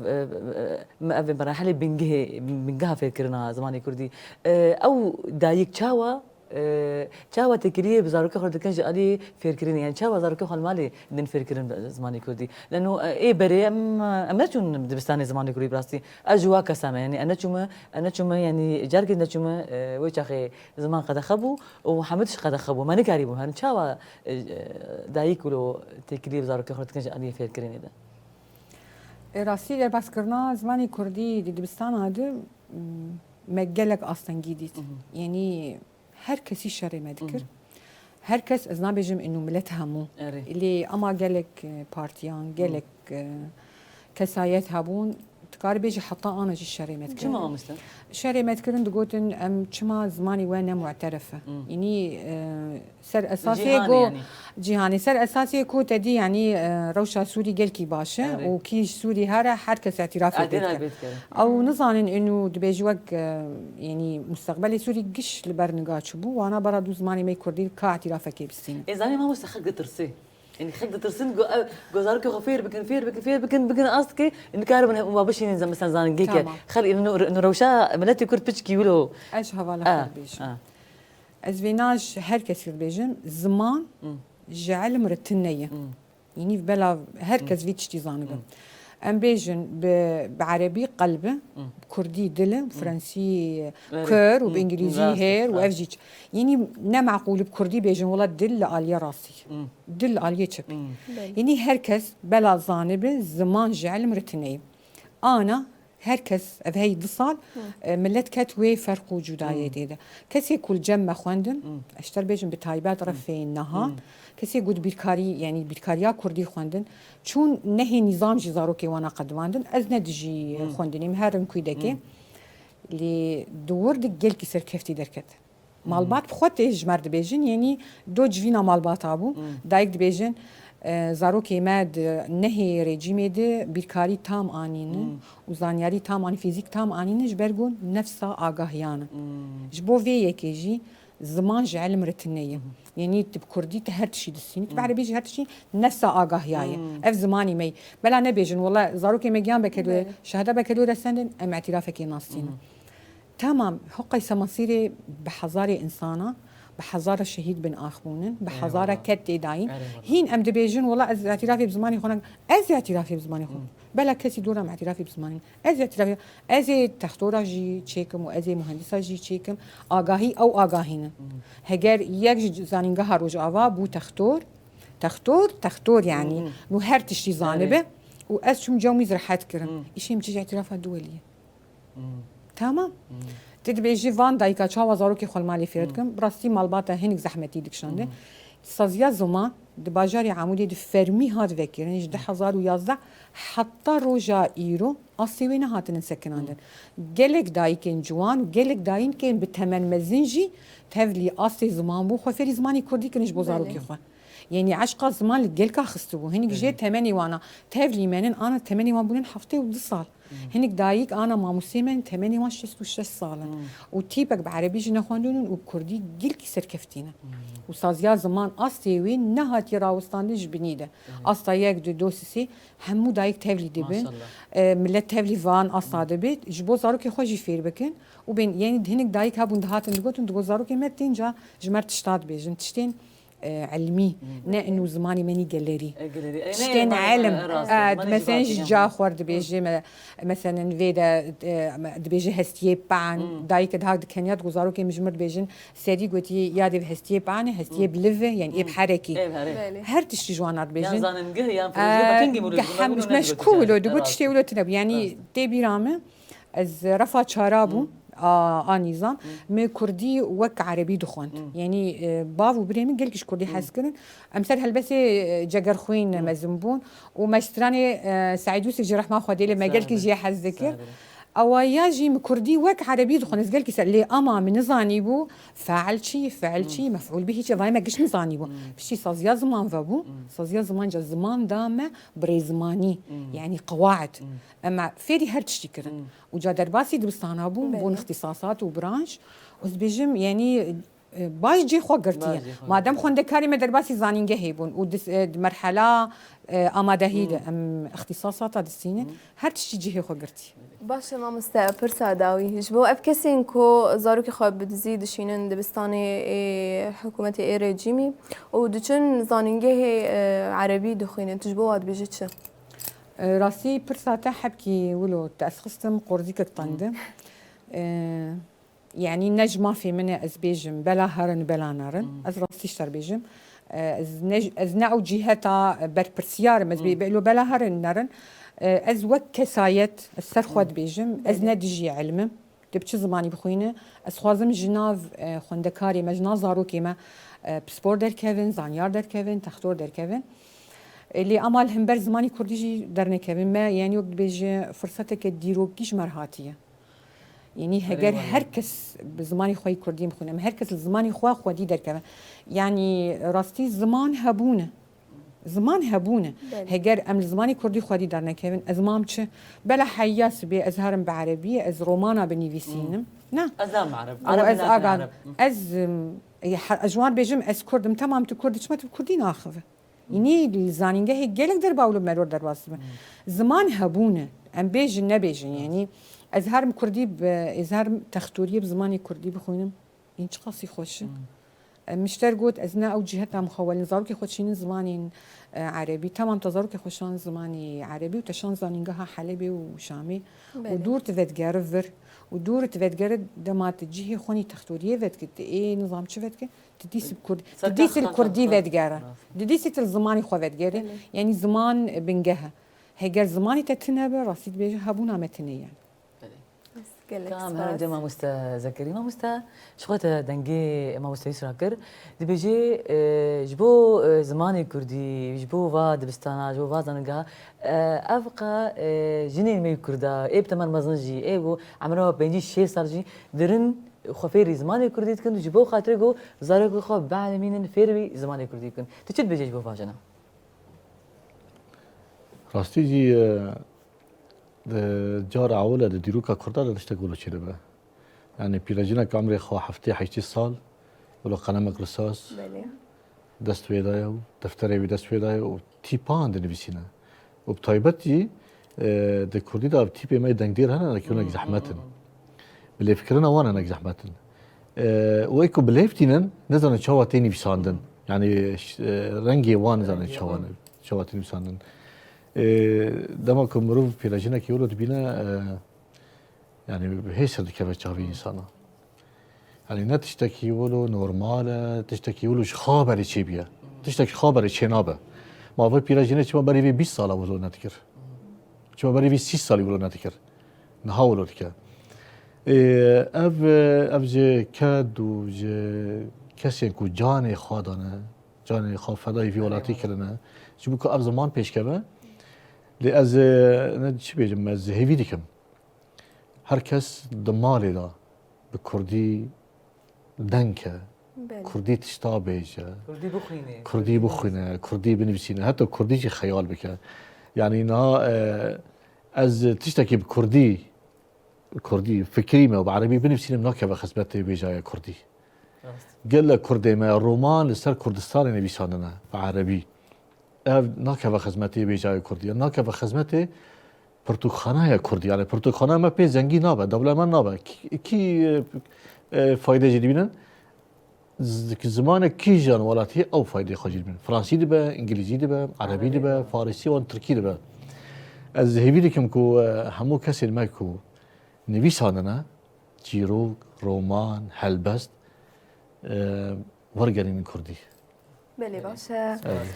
me ev merahelê bingehê, bingeha fêrkirina zimanê kurdî. Ew dayik çawa Çawa têkiliyê bi zarokê xwe dikin ji alî fêrkirinê? Yani çawa zarokê xwe li malê din fêrkirin zimanê kurdî? Leno ê berê em, em neçûn dibistanê zimanê kurdî bi rastî. Ez ji wa kesa me, yani ez neçûme, ez neçûme, yani carkê neçûme, wê çaxê ziman qedexe bû û hemû tişt qedexe bû. Me nikarîbû herin. Çawa dayik wilo têkiliyê bi zarokê xwe dikin ji alî fêrkirinê de? Rastî derbaskirina zimanê kurdî di dibistana de me gelek astengî dît. Yani Her kesî şerê me dikir. Her kes, ez nabêjim inu milet hemû. Erê. Lê ema gelek, e, partiyan, gelek, e, kesayet hebûn, tu karî bêjî heta ana jî şerê me dikir. Çima mamoste? Şerê me dikirin, digotin em çima zimanî we ne mu'teref e. Înî, e, ser esasê Cîhanê go, yanî. Cîhanê, ser esasê ku te dî, yanî, e, rewşa Sûrî gelkî baş e Erê. Û kî ji Sûrî here her kes îtirafê pê dikir. Ew nizanin inu dibêjî wek, e, yanî, mustaqbelê Sûrî giş li ber niga çûbû, wana bera dû zimanê me kurdî ka îtirafekê bistînin. Ê zanî mamoste xelk ditirsê. Yanî xelk ditirsin, go, ew, go zarokê xwe fêr bikin, fêr bikin, fêr bikin, bikin astkê, nikaribin wa bişînin, mesela zaningeheke. Tamam. Xelk inu, inu rewşa miletê kurd piçkî wilo. Ez ji hevala xwe dibêjim. Ez vêna ji her kesî dibêjim, ziman ji ilim re tune ye. Yanî bela her kes vî tiştî zanibe. Em bêjin bi, bi erebî qelb e, bi kurdî dil e, bi fransî kör û bi îngilîzî hêr û ev jî çi. Yanî ne meqûl e bi kurdî bêjin wela dil li aliyê rastî. Dil li aliyê çep. Yanî her kes bela zanibe ziman ji ilim re tune ye. Ana Her kes ev hey du sal, e, millet ket wê ferq û cudayê tê de. Kesê ku li cem me xwendin, ez ji te re bêjim bi taybet refê niha, kesê ku di bîrkarî, yanî bîrkariya kurdî xwendin, çûn nehê nîzam jî zarokê wana qedivandin, ez ne dijî xwendinê me, herin kûdekê. Lê di wir de gelkî serkeftî derket. Malbat bi xwe tê ji me re dibêjin, yanî do civîna malbata bû. Dayik dibêjin, e, zarokê me di nehê rejîmê de bîrkarî tam anîne û zanyarî tam anî, fîzîk tam anîne ji ber ku nefsa agahiyan e. Ji bo vê yekê jî ziman ji ilim re tune ye. Yanî tu bi kurdî tu her tiştî distînî, tu bi erebî jî her tiştî nefsa agahiya ye. Ev zimanî me ye. Bela nebêjin, wela zarokê me giyan bekelû ye, şehda bekelû re sendin, em îtirafekê nastînin. Tamam, hoqay semasîrê bi hezarê insana, bi hezara şehîd bin ax bûnin, bi hezara ket tê dayîn. Hîn em dibêjin, wela ez îtirafê bi zimanê xwe nakim. Ez îtirafê bi zimanê xwe. Bela kesî dora em îtirafê bi zimanê. Ez îtirafê, ez ê textora jî çêkim û ez ê muhendisa jî çêkim. Agahî ew agahî ne. Heger yek ji zanîngeha Rojava bû textor, textor, textor yanî. Nû her tiştî zanibe. Û ez çûm cem wî zirhet kirim. Îşê min çi ji îtirafa duwelî ye. Tamam. Tu dibêjî van dayika çawa zarokê xwe li malê fêr dikin? Bi rastî malbata hinek zehmetî dikişandin. Saziya ziman di bajarê Amûdê di fermî hat vekirin, ji du hezar û yazdeh heta roja îro astê wê nehatinin sekinandin. Gelek dayikên ciwan û gelek dayikên bi temen mezin jî tevlî astê ziman bû, xwe fêrî zimanê kurdî kirin ji bo zarokê xwe. Yanî eşqa ziman li gelka xistibû. Hinek jê temenê wana tevlî menin, ana temenê wan bûnin heftê û du sal. Hinek dayik ana mamostê me temenê wan şêst û şeş sal in. Û tîpek bi erebî jî nexwendin û bi kurdî gelkî serkeftî ne. Û saziya ziman astê wê nehatiye rawestandin ji binî de. Asta yek, du, do, sisê hemû dayik tevlî dibin. E, millet tevlî van asta dibit. Ji bo zarokê xwe jî fêr bikin. Û bên, yanî hinek dayik hebûn dihatin digotin, digot zarokê me tênca ji me re tişta dibêjin. Tiştên e, ilmî, ne inu zimanê me nî gelerî. E, gelerî. E, ne, Tiştên ne, ne, elim. E, rast e, e, zimanê mesela civakî, ji ya. Ca xwe dibêje, me-, meselen vê de, e, me-, dibêje hestiyê pan, dayike daha di Kenya de ku zarokê min ji mir dibêjin, serî gotî ya dê hestiyê pan e, hestiyê bi liv e, yani ê bi herekî. Ê bi herê. Belê. Her tiştî ji wana dibêjin. Yan zanîngeh, yan E, firozgeh, bakengî mirû, geh hem me ji ku wilo, di got tiştê wilo tine bû. Yani tê bîra min, Ez refa çara bûm, a, a nîzam. Me kurdî wek erebî dixwend. Yanî, e, bav û birê min gelkî ji kurdî hez kirin. Em ser helbestê, e, Cegerxwîn mezin bûn. Û me ji stranê, e, Seîd Yûsif jî rehma Xwedê lê me gelkî jê hez dikir. Ewa ya jî min kurdî wek erebî dixwend. Ez gelkî ser lê ama min nizanîbû feil çi, feil çi, mef'ûl bihî çi, vayê me giş nizanîbû. Piştî saziya ziman vebû. Saziya ziman ca ziman da me birêzimanî. Yanî qewaid. Em fêrî her tiştî kirin. Û ca derbasî dibistana bûn, Belê. bûn îxtîsasat û branş. Ez dibêjim, yanî, e, baş cihê xwe girtiye. Baş cihê xwe Madem girtiye. Xwendekarê me derbasî zanîngehê bûn û dis-, e, di merhela, e, amadehî de em îxtîsasata distînin, her tiştî cihê xwe girtiye. Baş e mamoste, pirsa dawî. Ji bo ev kesên ku zarokê xwe bi dizî dişînin dibistanê ê hikûmetê ê rejîmî û diçin zanîngehê, e, erebî dixwînin, tu ji bo wa dibêjî çi? E, rastî pirsa te hebkî wilo te ez xistim qorzîkek tende. E, yanî ne ji mafê min e ez bêjim bela herin bela nerin. Ez rastî ji te re bêjim. E, ez ne, ez ne ew cîheta berpirsiyar im. Ez bê, bê lo bela herin nerin. E, ez wek kesayet, ez ser xwe dibêjim. Ez ne dijî ilim im. Dê bi çi zimanî bixwîne? Ez xwazim ji nav, e, xwendekarê me, ji nav zarokê me, e, pispor derkevin, zanyar derkevin, textor derkevin. E, lê ama li hember zimanê kurdî jî dernekevin. Me, yanî wek dibêje, firseteke dîrokî ji me re hatiye. Yanî heger her kes bi zimanê xwe yî kurdî bixwîne, em her kes li zimanê xwe xwedî derkeve. Yanî rastî ziman hebûne. Ziman hebûne. Belê. Heger em li zimanê kurdî xwedî dernekevin, ez mam çi? Bela heya sibê ez herim bi erebî, ez romana binivîsînim. Na. Ez nam ereb. Û Ereb ez nas agan, ereb. ez, em, e, he-, ez ji wan bêjim, ez kurd im. Temam, tu kurd î, çima tu bi kurdî naxive? Înî li zanîngehê gelek derba wilo meror derbas dibe. Ziman hebûne. Em bêjin, nebêjin, yanî ez herim kurdî bi, ez herim textoriyê bi zimanê kurdî bixwînim. În çiqasî xweş e. Em, min ji te re got, ez ne ew cîheta mixawelin. Zarokê xwe şînin zimanên, e, erebî. Temam, te zarokê xwe şan zimanê erebî û te şan zanîngeha Helebê û Şamê. Belê. Û dûr tu vedigere vir. Û dûr tu vedigere dema tu cihê xwe nî textoriyê vedikit, tu ê nizam çi vedikit, tu dîsî bi kurdî, tu dîsî li kurdî vedigere. Tu dîsî tu li zimanê xwe vedigere. Belê. Yanî ziman bingeh e. Heger zimanê te tune be, rastî dibêje hebûna me tune ye. Belê. Gelek Ka em herin spas. Cem mamoste Zekerî. Mamoste, ji xwe te dengê mamoste Yusra kir. Dibêjê, e, ji bo, e, zimanê kurdî, ji bo va dibistana, ji bo va zanîngeha, e, ev qe, e, jinên me yê kurda, ê bi temen mezin jî, ê ku emra pêncî şêst sal jî dirin xwe fêrî zimanê kurdî dikin, ji bo xatirê ku zarokê xwe bielmînin, fêrî zimanê kurdî bikin. Tu çi dibêjê ji bo va jina? Rastî jî, e, Di cara ewil e di dîroka Kurda de tiştek wilo çêdibe. Yanî pîrejînek emrê xwe heftê heştê sal, wilo qelemek risas, Belê. dest wê de ye û defterê wî dest wê de ye û tîpan dinivîsîne. Û bi taybetî, e, di Kurdî de ev tîpê me yê dengdêr hene, ne ki hinek zehmet in. Bi lêvkirina wan hinek zehmet in. E, û ê ku bi lêv tînin, nizanin çawa tê nivîsandin. Yanî, ş-, e, rengê wan nizanin Rengê çawa wan. ne, çawa tê nivîsandin. E, dema ku mirov pîrejînekî wilo dibîne, e, yanî hêsir dikeve çavê însana. Yanî ne tiştekî wilo normal e, tiştekî wilo ji xwe berê çêbûye. Tiştek ji xwe berê çênabe. Ma vê pîrejînê çima berî vê bîst sala wilo nedikir? Çima berî vê sî salî wilo nedikir? Niha wilo dike. Ê, ev, ev ji ked û ji kesên ku canê xwe dane, canê xwe fedayê vî welatî kirine, ji bo ku ev ziman pêş keve. Lê ez, e, ne çi bêjim, ez hêvî dikim. Her kes di malê de bi kurdî deng ke, Belê. kurdî tişta bêje, Kurdî bixwîne. kurdî bixwîne, kurdî binivîsîne, heta kurdî jî xeyal bike. Yanî niha, e, ez tiştekî bi kurdî, kurdî fikirî me û bi erebî binivîsînim, nakeve xizmetê wêjaya kurdî. Rast. Gelek kurdê me roman li ser Kurdistanê nivîsandine bi erebî. Ev nakeve xizmetê wêjayê kurdî, ev nakeve xizmetê pirtûkxanaya kurdî. Yanî pirtûkxanaya me pê zengî nabe, dewlemend nabe. Kî, kî, e, e, fayde jî dibînin? Z-, zimanek kîjan welatî ew faydê xwe jî dibin. Fransî dibe, îngilîzî dibe, erebî dibe, farisî û tirkî dibe. Ez hêvî dikim ku, e, hemû kesên me ku nivîsandine, çîrok, roman, helbest, e, wergerînin kurdî. Belê, baş e. Evet.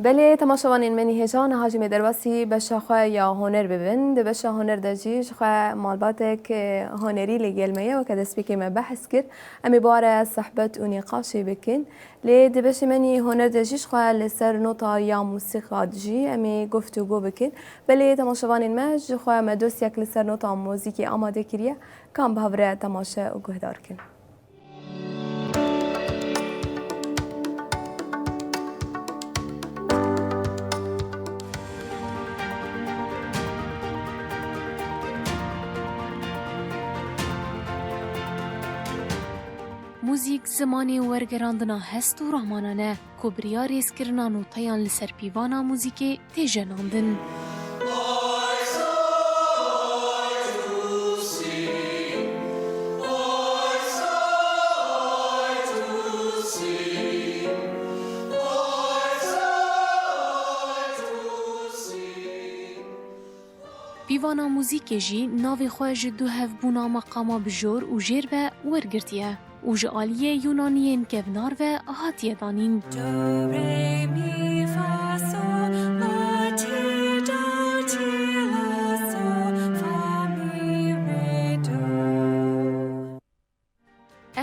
Belê, temaşevanên me nî hêja, niha jî me derbasî beşa xwe ya huner bibin. Di beşa huner de jî ji xwe malbatek, e, hunerî li gel me ye, weke destpêkê me behs kir. Em ê bi we re sehbet û nîqaşê bikin. Lê di beşê me nî huner de jî ji xwe li ser nota ya mûsîqa jî em ê guftûgo bikin. Belê, temaşevanên me, ji xwe me dosyek li ser nota mûzîkê amade kiriye. Ka em bi hev re temaşe û guhdar kin. Muzîk zimanê wergerandina hest û rahmanan e, ku bi riya rêzkirina noteyan li ser pîvana muzîkê tê jenandin. Pîvana muzîkê jî navê xwe ji duhevbûna meqama bijor û jêr ve wergirtiye û ji aliyê Yûnaniyên kevnar ve hatiye danîn. Do, re, mi, fa, sol, la, ti, do, ti, la, sol, fa, mi, re, do.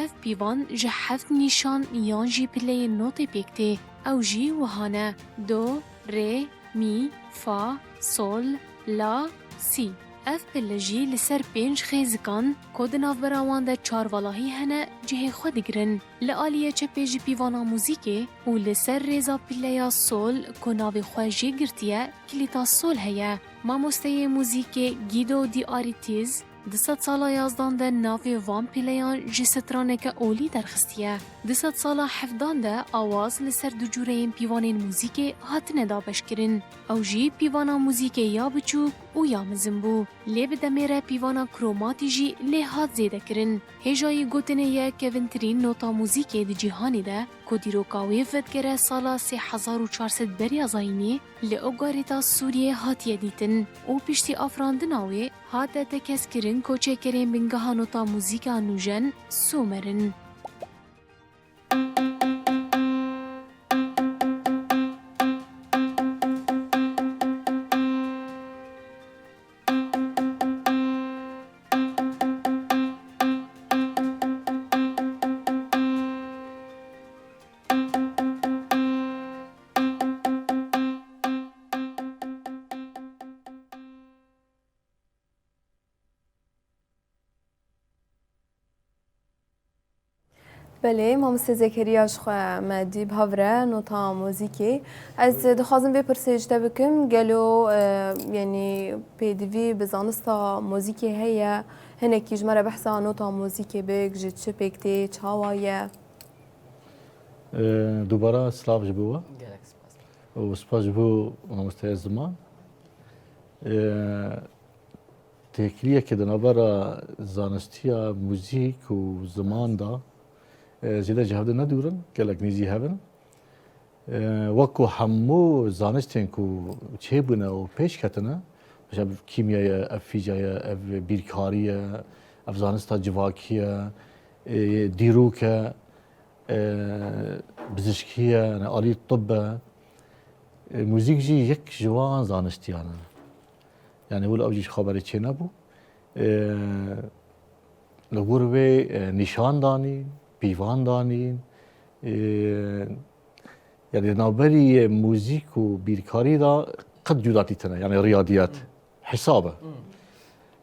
Ev pîvan ji heft nîşan yan jî pileyên notê pêk tê. Ew jî wiha ne: do, rê, mî, fa, sol, la, sî. Ev pile jî li ser pênc xêzikan, ku di navbera wan de çar valahî hene, cihê xwe digirin. Li aliyê çepê ji pîvana muzîkê û li ser rêza pileya sol, ku navê xwe jê girtiye, kilîta sol heye. Mamosteyê muzîkê Guido di Aritis di sedsala yazdan de navê van pileyan ji straneke olî derxistiye. Di sedsala hevdan de awaz li ser du cûreyên pîvanên muzîkê hatine dabeşkirin. Ew jî pîvana muzîkê ya biçûk û ya mezin bû. Lê bi demê re pîvana kromatî jî lê hat zêdekirin. Hêjayî gotinê ye kevintirîn nota muzîkê di cîhanê de, ku dîroka wê vedigere sala sê hezar û çar sed beriya zayînê, li Ugarîta Sûriyê hatiye dîtin û piştî afirandina wê hate tekez kirin ku çêkerên bingeha nota muzîka nûjen Sumer in. Belê, mamoste Zekeriya ji xwe me dî bi hev re nota muzîkê. Ez dixwazim vê pirsê ji te bikim, gelo, e, yanî pêdivî bi zanista muzîkê heye? Hinekî ji me re behsa nota muzîkê bik, ji çi pêk tê, çawa ye? E, dubara silav ji bo we. Gelek spas. Û spas ji bo mamosteya ziman. E, Têkiliyeke di navbera zanistiya muzîk û ziman de, e, zêde ji hev de nedûr in, gelek nêzî hev in. E, wek ku hemû zanistên ku çêbûne û pêş ketine, mesela ev kîmya ye, ev fîziya ye, ev bîrkarî ye, ev zanista civakî ye, e, dîrok e, e, bizişkî ye, yanî alî tib e. E, muzîk jî yek ji wan zanistiyan e. Yanî wilo ew jî ji xwe berê çênebû. E, Li gor vê, e, nîşan danîn, pîvan danîn, e, yanî di navberî muzîk û bîrkarî de qet cudatî tune, yanî riyadiyet, hesab e.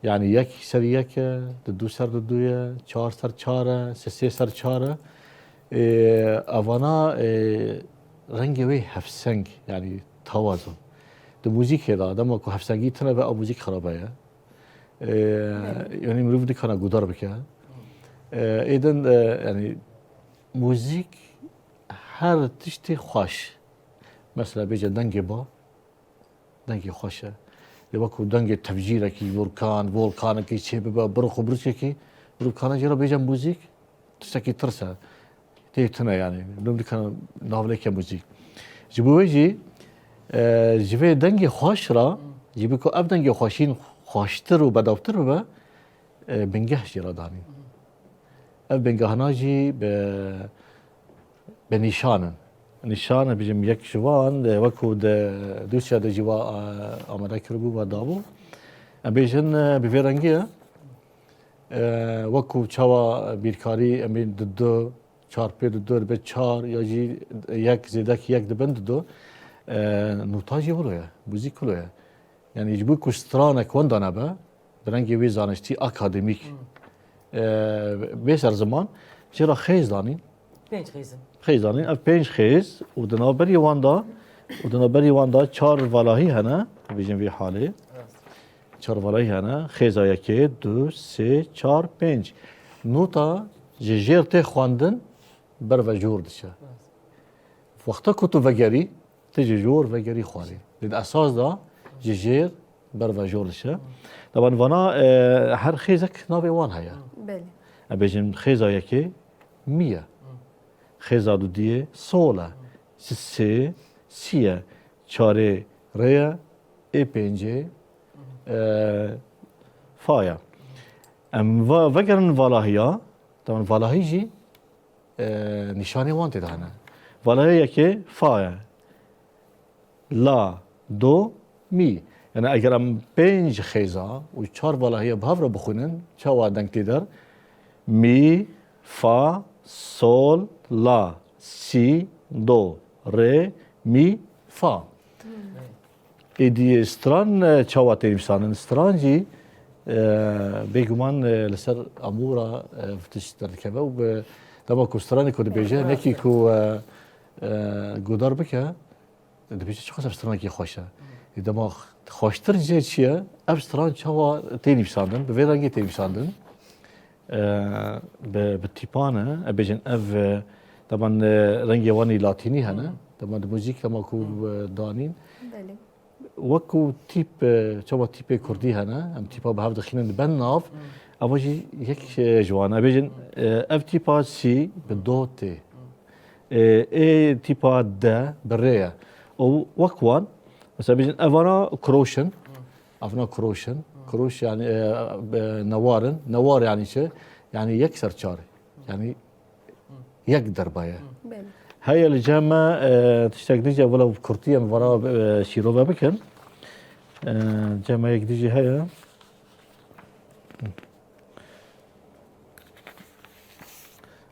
Yanî yek ser yek e, di du ser di du ye, çar ser çar e, sê sê ser çar e. E, evana, e, rengê wê hevseng, yanî tewazun. Di muzîkê de, dema ku hevsengî tune be, ew muzîk xirabe ye. E, Belê. Yanî mirov nikane guhdar bike. E, êdin, e, yanî muzîk her tiştê xweş. Mesela bêje dengê ba, dengê xweş e. Lê wekû dengê tevjîrekî, volkan, volkanekî çê bibe, birix û birçekî, mirov kane jê re bêje muzîk, tiştekî tirs e. Tê tune yani. Dum dikana navleke muzîk. Ji bo wê jî, e, ji vê dengê xweş re, ji bo ku ev dengê xweşîn xweştir û bedawtir bibe, e, bingeh jî re danîn. Ev bingehna jî bi, bi nîşan in. Nîşan, bijim, yek ji van, e, wekû di dosya de jî wa, e, amade kiribû, wa dabû. Em bêjin, e, bi vê rengî ye. E, wekû çawa bîrkarî, em ê di du, çar pê di du dibe çar, ya jî yek zêdek yek dibin di du. E, nota jî wilo ye, muzîk wilo ye. Yani ji bo ku stranek wenda nebe, bi rengê wê zaniştî akademîk, e, bê ser ziman, jê re xêz danîn. Pênc xêz in. Xêz danîn, ev pênc xêz û di navberî wan de, û di navberî wan de çar valahî hene, bêjin vî halê. Rast. Çar valahî hene, xêza yekê, du, sê, çar, pênc. Nota ji jêr tê xwendin, ber ve jor diçe. Rast. Wexta ku tu vegerî, tu ji jor vegerî xwarê. Lê di esas de ji jêr ber ve jor diçe. Taban vana, e, her xêzek navê wan heye. Belê. Em bêjin xêza yekê mi ye. Xêza dudiyê sol e. Si-, sê, si ye. Çarê rê ye. Ê pêncê, e, fa ye. Em va-, vegerin valahiya. Taban valahî jî e, nîşanê wan tê de hene. Valahê yekê fa ye. La, do, mî. Yani eger em pênc xêza û çar valahiya bi hev re bixwînin, çawa deng tê der? Mî, fa, sol, la, sî, do, rê, mî, fa. Êdî stran, e, çawa tê nivîsandin? Stran jî, e, bêguman, e, li ser amûra, e, tişt derdikeve û bi dema ku stranê ku dibêje, nekî ku, e, e, godar bike, dibêje çiqas ev stranekî xweş e. Ê dema xweştir jê çi ye? Ev stran çawa tê nivîsandin? Bi vê rengê tê nivîsandin? E, bi, bi tîpan e. E, bêjin ev, e, taban, e, rengê wan ê latînî hene. Taban di muzîk dema ku, e, danîn. Belê. Wekû tîp, e, çawa tîpê kurdî hene, em tîpa bi hev dixînin, dibin nav. Eva jî yek, e, ji wan e. Bêjin, e, ev tîpa sî bi do tê. E, ê tîpa de bi rê ye. Û wek wan, mesela bêjin, evana kroş in. Evana kroş in. Kroş yani, e, e, newar in. Newar yani çi? Yani yek ser çar. Yani yek derba ye. Belê. Heye li cem me, e, tiştek dî jî, wila bi kurtî em vara, e, şîrove bikin. E, cem me yek dî jî heye.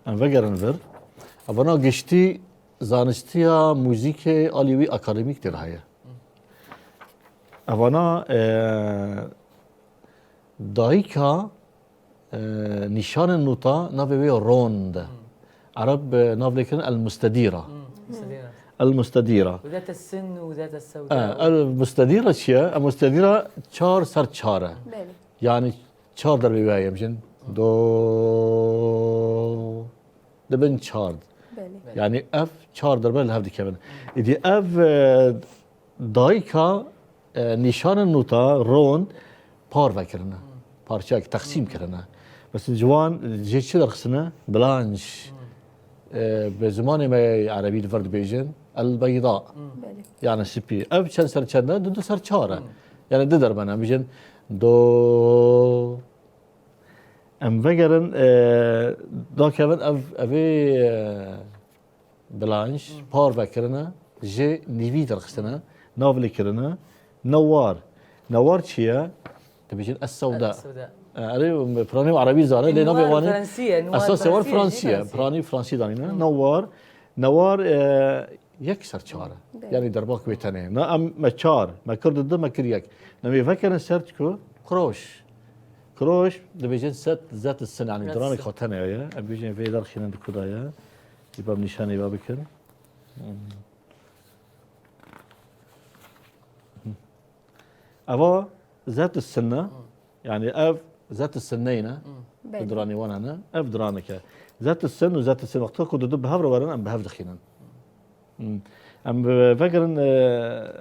Em vegerin vir. Evana giştî zaniştiya muzîkê alî wî akademîk tê de heye. Evana, e, dayika, e, nîşanên nota navê wê rond e. Ereb, e, nav lê kirin el mustedîra. مستديرة. El mustedîra. وذات السن وذات السوداء. E, el mustedîra çi ye? El mustedîra çar ser çar e. Belê. Yani çar derbê wê heye, bijin. Do. Dibin çar. Belê. Yani ev çar derbe li hev dikevin. Îdî ev, e, dayika, e, nîşanên nota rond parve kirine. Parçeyek teqsîm kirine. Mesela ji wan jê çi derxistine? Blanche. E, bi zimanê me erebî li vir dibêjin, el beyda. Belê. Yani spî. Ev çend ser çend e? Du, du ser çar e. Yani du derbe ne. Bijin do. Em vegerin, e, dakevin ev, evê, e, blanche, parve kirine, ji nîvî derxistine, nav lê kirine, newar. Newar çi ye? Dibêjin es sewda. Es sewda. E, erê, piranî erebî zane, lê navê Newar wanê fransî ye, newar esas ewar fransî ye, fransî ye, jî fransî. Piranî fransî danîne. Newar. Newar, e, yek ser çar e. Belê. Yani derbak wê tenê. Na em, me çar, me kir di du, me kir yek. Na em ê vekerin ser çi ku? Kroş. Kroş, dibêjin set, zet sin, yani diranek xwe tenê ye. Em bêjin vê derxînin di ku de ye. Ji bo em nîşanê ve bikin. Eva zet sinne. Yani ev zet sinneyne. Belê. Di diranê wan hene. Ev diranek e. Zet sin û zet sin wexta ku di du bi hev re werin, em bi hev dixînin. Hmm. Em, e, vegerin, e,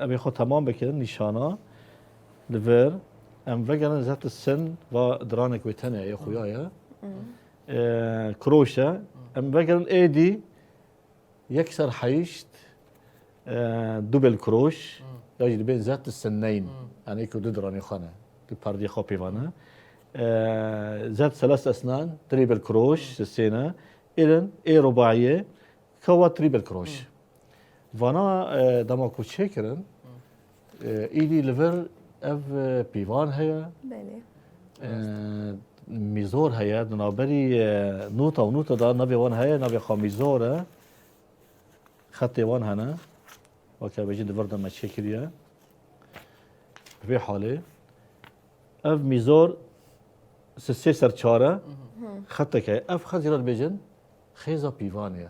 em ê xwe temam bikin, nîşana li vir. Em vegerin zet sin va diranek wê tenê ye, xuya ye. E, kroş e. Em vegerin êdî Yek ser heşt, e, dubel kroş, ya jî dibên zet sinneyn. Yani ku du diranê xwe ne, du perdê xwe pêvane. E, zet selas esnan, tribel kroş, sê ne. Êrin, ê rubaiyê, kawa tribel kroş. Vana, e, dema ku çêkirin, e, îdî li vir ev, e, pîvan heye. Belê. E, mîzor heye, di navberî, e, nota û nota da navê wan heye, navê xwe mîzor e. Xetê wan hene. Weke bêjî di vir de me çêkiriye. Bi vê halê. Ev mîzor si sê ser çar e. Xeteke. Ev xet jî re dibêjin xêza pîvanê ye.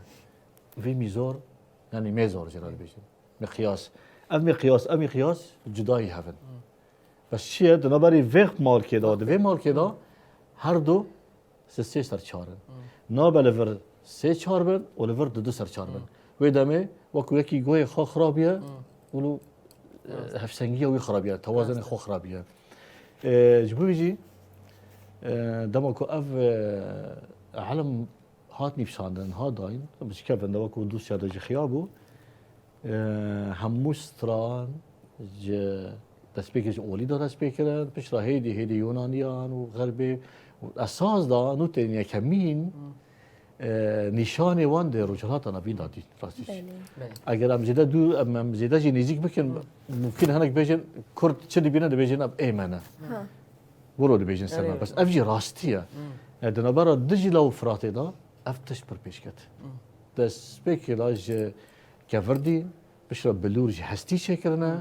Vê mîzor, yanî mêzor jî re dibêjin. Miqyas. Ev miqyas, ev miqyas cudayî hev in. Bes çi ye? Di navberî vê malkê de, di vê malkê de her du si sê ser çar in. Nabe li vir sê çar bin û li vir du du ser çar bin. Wê demê wekî yekî guhê xwe xirabiye û li, e, hevsengiya wî xirabiye, tewazenê xwe xirabiye. E, ji bo wî jî, e, dema ku ev, e, elm hat nivîsandin, hat dayîn, bi şikevin de wekî dosya de jî xiya bû. E, hemû stran ji destpêkê ji olî de dest pê kirin, piştre hêdî, hêdî Yunaniyan û Xerbê û esas da nûtên yekemîn, e, nîşanê wan di Rojhilata Navîn de dît, rastî jî. Belê. Belê. Eger em zêde dû, em, em zêde jî nêzîk bikin, mumkin hinek bêjin, Kurd çi dibîne, dibêjin ev ê me ne. Ha. Wilo dibêjin ser me. Erê. Bes ev jî rastî ye. E, di navbera Diclê û Firatê de ev tişt pir pêş ket. Destpêkê de ji kevirdî, piştre bilûr ji hestî çêkirine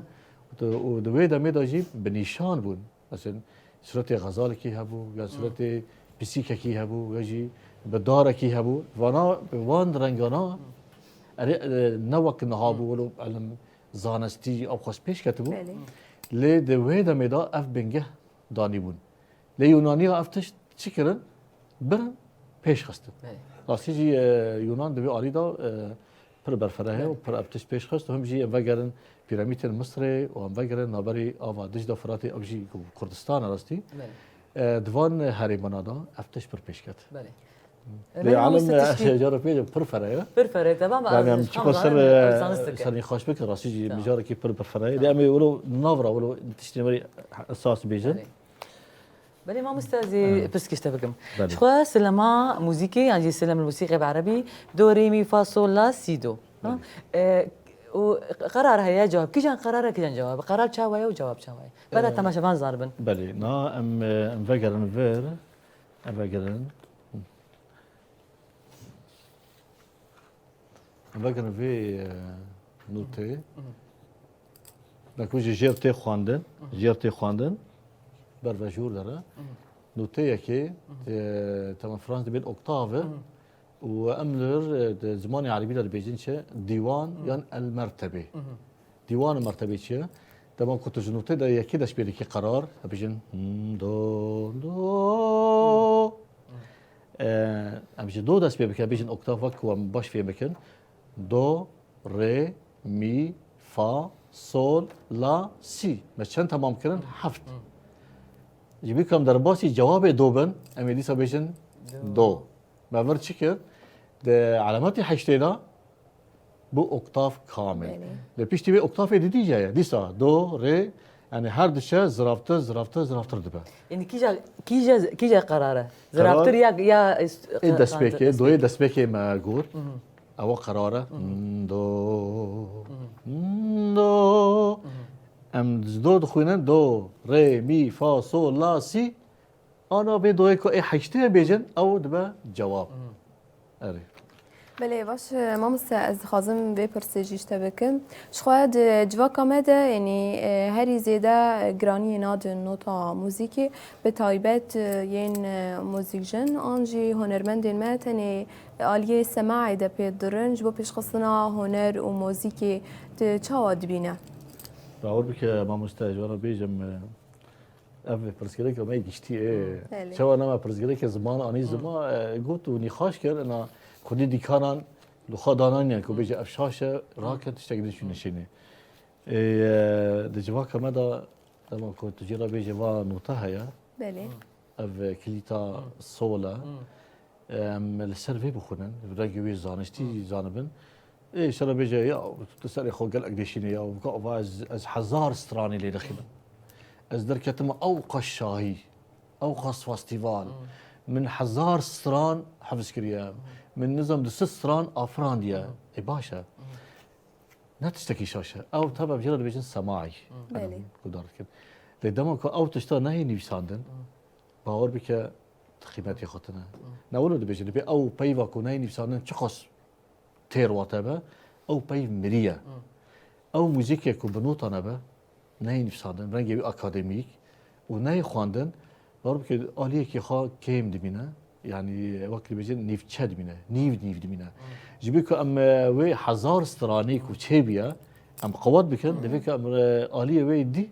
û di, û di wê demê de jî bi nîşan bûn. Mesela suretê xezalekî hebû, ya suretê pisîkekî hebû, ya jî bi darekî hebû. Vana, bi wan rengana, erê, e, ne wek niha bû, wilo elm zanistî ew xwest pêş ketibû. Belê. Lê di wê demê de ev bingeh danîbûn. Lê Yûnaniya ev tişt çi kirin? Birin pêş xistin. Belê. Rastî jî, e, Yûnan di vê alî de, e, pir berfireh e û pir ev tişt pêş xist û him jî em vegerin pîramîdên Misirê û em vegerin navberî ava Diclê Firatê, ev jî ku Kurdistan e rastî. Belê. E, di van herêmana de ev tişt pir pêş ket. Belê. Lê Belê, elm, mamoste, e, tiştî cara pê pir fere ye. Pir fere, tamam, Yani ez em tam çiqa ser, zanim, e, ez zanist dikim. Serî xweş bikin, rastî jî Tamam. mijarekî pir pir fere ye. Tamam. Lê em ê wilo navra, wilo tiştê me rê esas bêjin. Belê. Belê, mamoste, ez ê pirs kişte bikim. Belê. Ji xwe silema muzîkê, yan jî silem muzîkê bi erebî, do, rê, mî, fa, sol, la, sî, do. Ha? Belê. E, û qerar heye, cewab. Kîjan qerar e, kîjan cewab? Qerar çawa ye û cewab çawa ye? Bera E, temaşevan zanibin. Belê. Na em, e, em vegerin vir. Em vegerin. Em vegerin vê, e, notê. Belkî jî jêr tê xwendin, jêr tê xwendin. Ber ve jûr dere. Notê yekê, e, tema Fransî dibên oktav e. Û em li, e, di zimanê erebî de dibêjin çi? Dîwan yan el mertebê. Dîwan û mertebê çi ye? Dema ku tu ji notê de yekê dest pê dikî qerar, dibêjin, hmm, do, do. E, em ji do dest pê bikin, bêjin oktav, wek ku em baş fêm bikin. Do, rê, mî, fa, sol, la, sî. Me çend temam kirin? Heft. Ji bîr ku em derbasî cewabê do bin, em ê dîsa bêjin do. Me vir çi kir? Di elemetê heştê de bû oktav kamil. Belê. Lê piştî vê oktavê didî ye. Dîsa do, rê, yani her diçe ziraftir, ziraftir, ziraftir dibe. Yani kîja, kîja, kîja qerar e? Ziraftir ya, ya, Ê destpêkê, doyê destpêkê me got. Ewa qerar e. Hmm, do. Hmm, do. Em ji do dixwînin, do, rê, mî, fa, sol, la, sî. Ana vê doyê ku ê heştê bêjin, ew dibe cewab. Erê. Belê, baş, e, mamoste, ez dixwazim vê pirsê jî ji te bikim. Ji xwe di civaka me de, yanî, e, herî zêde giraniyê nadin nota muzîkê, bi taybet, e, yên, e, muzîkjin an jî hunermendên me tenê aliyê semaê de pê dirin, ji bo pêşxistina huner û muzîkê tu çawa dibîne? Bawer bike, mamoste, ji we re bêjim, e, Ev pirsgirêka me giştî ye. Belê. Çawa nama pirsgirêka ziman anî ziman, e, got û nîqaş kir, ina xwedî dîkanan li xwe dananîne ku bêje ev şaş e, rakin tiştek din şûne şênê. Ê, e, di civaka me de dema ku tu jê re bêje va nota heye. Belê. Ev, e, kilîta sol e. Em li ser vê bixwînin, bi rengê wê zanistî zanibin. Ê, şere bêje, ya, tu serê xwe gelek dêşînî ya, û ka va ez, ez hezar stranî lê dixînim. Ez derketime ewqas şahî, ewqas festîval. Min hezar stran hifz kiriye. Min nizam du sed stran afirandiye. Ê, baş e. Ne tiştekî şaş e. Ew tabi em jê re dibêjin semaî. Belê. Em guhdar dikin. Lê dema ku ew tişta nehê nivîsandin, bawer bike tu qîmetê xwe tine. Ne wilo dibêjin, dibê ew peyva ku nehê nivîsandin çiqas têr wate be, ew peyv miriye. Ew muzîkê ku bi nota nebe, neyê nivîsandin, rengê wî akademîk û neyê xwendin, bawer bike aliyekî xwe kêm dimîne. Yanî wek dibêjin nîvçe dimîne, nîv nîv dimîne. Ji ber ku em, e, wê hezar stranê ku çêbûye, em qewet bikin, divê ku em, e, aliyê wê dî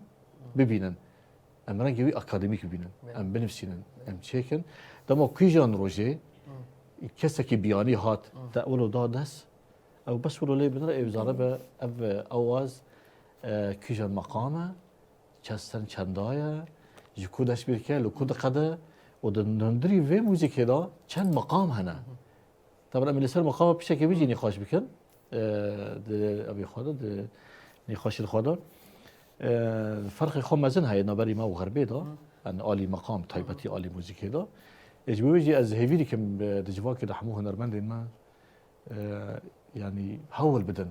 bibînin. Em rengê wî akademîk bibînin. Em binivîsînin, em çêkin. Dema kîjan rojê kesekî biyanî hat, te wilo da dest, ew bes wilo lê binire, ew zane be, ev, e, awaz, e, kîjan meqam e, çend sen çenda ye, ji ku dest pê dike, li ku diqede û di hundirî vê muzîkê de çend meqam hene. Tabi em ê li ser meqama piçekê wî jî nîqaş bikin. E, di evê xwe de, di nîqaşên xwe de. E, ferqê xwe mezin heye navberî me û xerbê de. Yanî alî meqam, taybetî alî muzîkê de. Ê, ji bo wê jî ez hêvî dikim, e, di civakê de hemû hunermendên me, e, yanî hewl bidin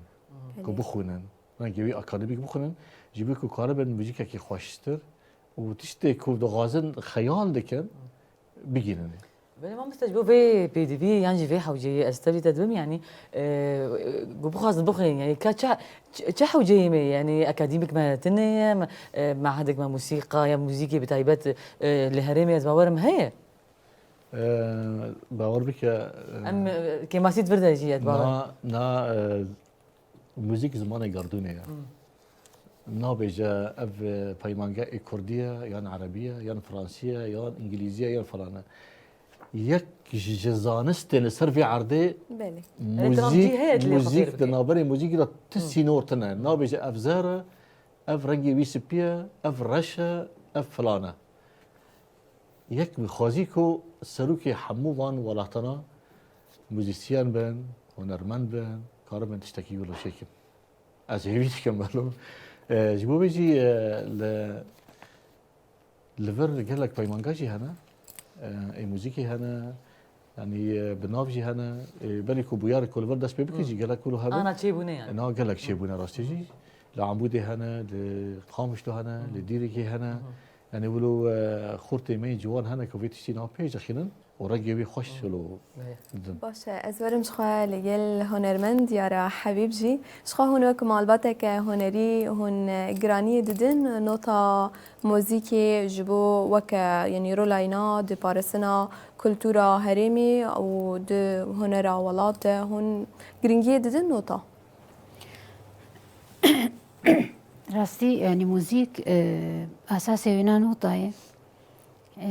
ku bixwînin. Rengê wî akademîk bixwînin. Ji bo ku karibin muzîkekî xweştir û tiştê ku dixwazin xeyal dikin, bigihînin. Belê mamoste, ji bo vê pêdiviyê yan jî vê hewceyê ez tevlî te dibim, yanî, e, ku bixwazin bixwînin, yanî ka çi, çi, çi hewceyê me, yanî akademîk me tune ye, me, e, mehedek me musîqa ya muzîkê bi taybet, e, li herêmê ez bawerim heye? E, bawer bike, e, em, e, kêmasî di vir de jî ye, bawer. Na, na, e, Muzîk zimanê gerdûnê ye. Nabêje ev, e, peymangehê kurdî ye, yan erebî ye, yan fransî ye, yan îngilîzî ye, yan filan e. Yek ji, ji zanistên li ser vê erdê Belê. Muzîk, Etrafcî heye dilê xwe fêr muzîk di bike. Navberê muzîkî de ti sînor tune. Nabêje ev zer e, ev rengê wî spî ye, ev reş e, ev filan e. Yek wî xwezî ku serokê hemû van welatana muzîsyen bin, hunermend bin, karibin tiştekî wilo çêkin. Ez hêvî dikim belo. E, ji bo vê jî, e, li, li vir gelek peymanga jî hene. E, ê muzîkê hene, yanî, e, bi nav jî hene. E, belê ku bûyerek ku li vir dest pê bike jî gelek wilo hebe. Ana çêbûne yani. Na gelek çêbûne rastî jî. Li Amûdê hene, li Qamişlo hene, li Dîrikê hene. Yanî wilo, e, xortê me yê ciwan hene ku vê tiştî nav pêş dixînin û rengê wî xweş wilo didin. Baş e, ez werim ji xwe li gel hunermend Diyara Hebîb jî. Ji xwe hûn wek malbateke hunerî hûn, e, giraniyê didin nota muzîkê ji bo weke, yanî rola wîna di parastina kultura herêmê û di hunera welat de hûn giringiyê didin nota? Rastî, yanî muzîk, e, esasê wîna nota ye. E,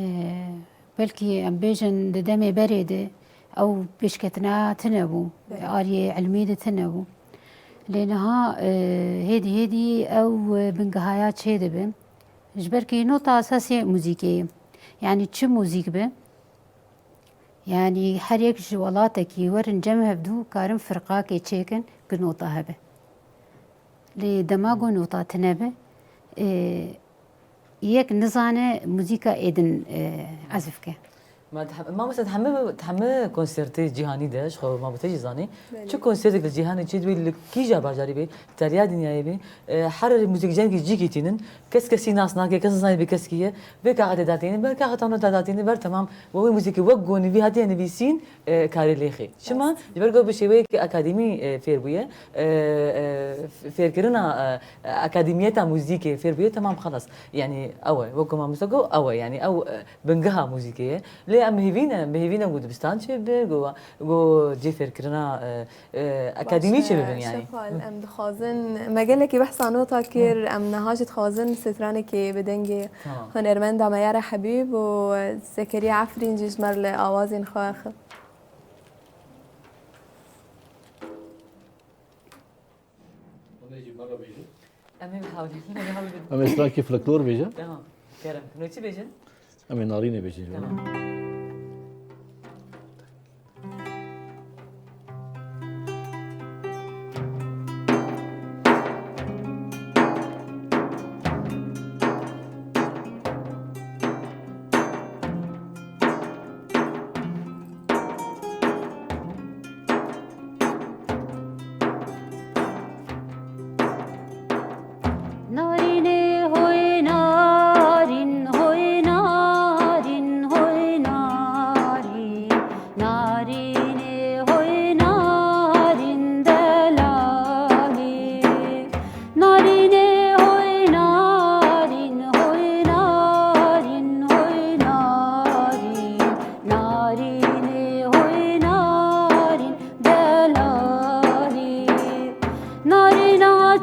belkî em bêjin di demê berê de ew pêşketina tune bû, Belê. Aliyê ilmî de tune bû. Lê niha, e, hêdî hêdî ew, e, bingehaya çê dibe. Ji ber ku nota esasê muzîkê ye. Yanî çi muzîk be, Yanî her yek ji welatekî werin cem hevdû karin firqakê çêkin ku nota hebe. Lê dema ku nota tine be, e, yek nizane muzîka êdin, e, ezif ke. Ma di hem-, mamoste, di hemî, di hemî konsertê cîhanî de, ji xwe mamoste jî zanî, Belê. Çi konsertek li cîhanê çê dibê, li kîja bajarî bê, teriya dinyayê bê, e, her muzîkcengî cîkî tînin, kes kesî nas nake, kes nizanî bi kes kî ye. Vê kaxetê datînin ber, kaxeta nota datînin ber, temam. We wê muzîkî wek ku nivî hatiye nivîsîn, e, karê lêxê. Çima? Rast. Ji ber ku bi şêweyekî akademî, e, fêr bûye, e, e, f-, fêrkirina, e, e, akademiyeta muzîkê fêr bûye, temam, xelas. Yanî ew e, wek ku mamoste got, ew e, yanî ew, e, bingeha muzîkê ye. Lê em hêvî ne, em hêvî ne ku dibistan çêbibe, ku, ku cê fêrkirina, e, e, akademî çêbibin yanî. Şefal, em dixwazin, me gelekî behsa nota kir, em niha jî dixwazin stranekê bi dengê Tamam. hunermenda me Yara Hebîb û Zekeriya Efrîn jî ji me re li awazên xwe axin. Em ê hewlî, em ê hewlî. Em ê stranekî folklor bêjin. Tamam. Kerem. Hûn ê çi bêjin? Em ê narînê bêjin. Tamam.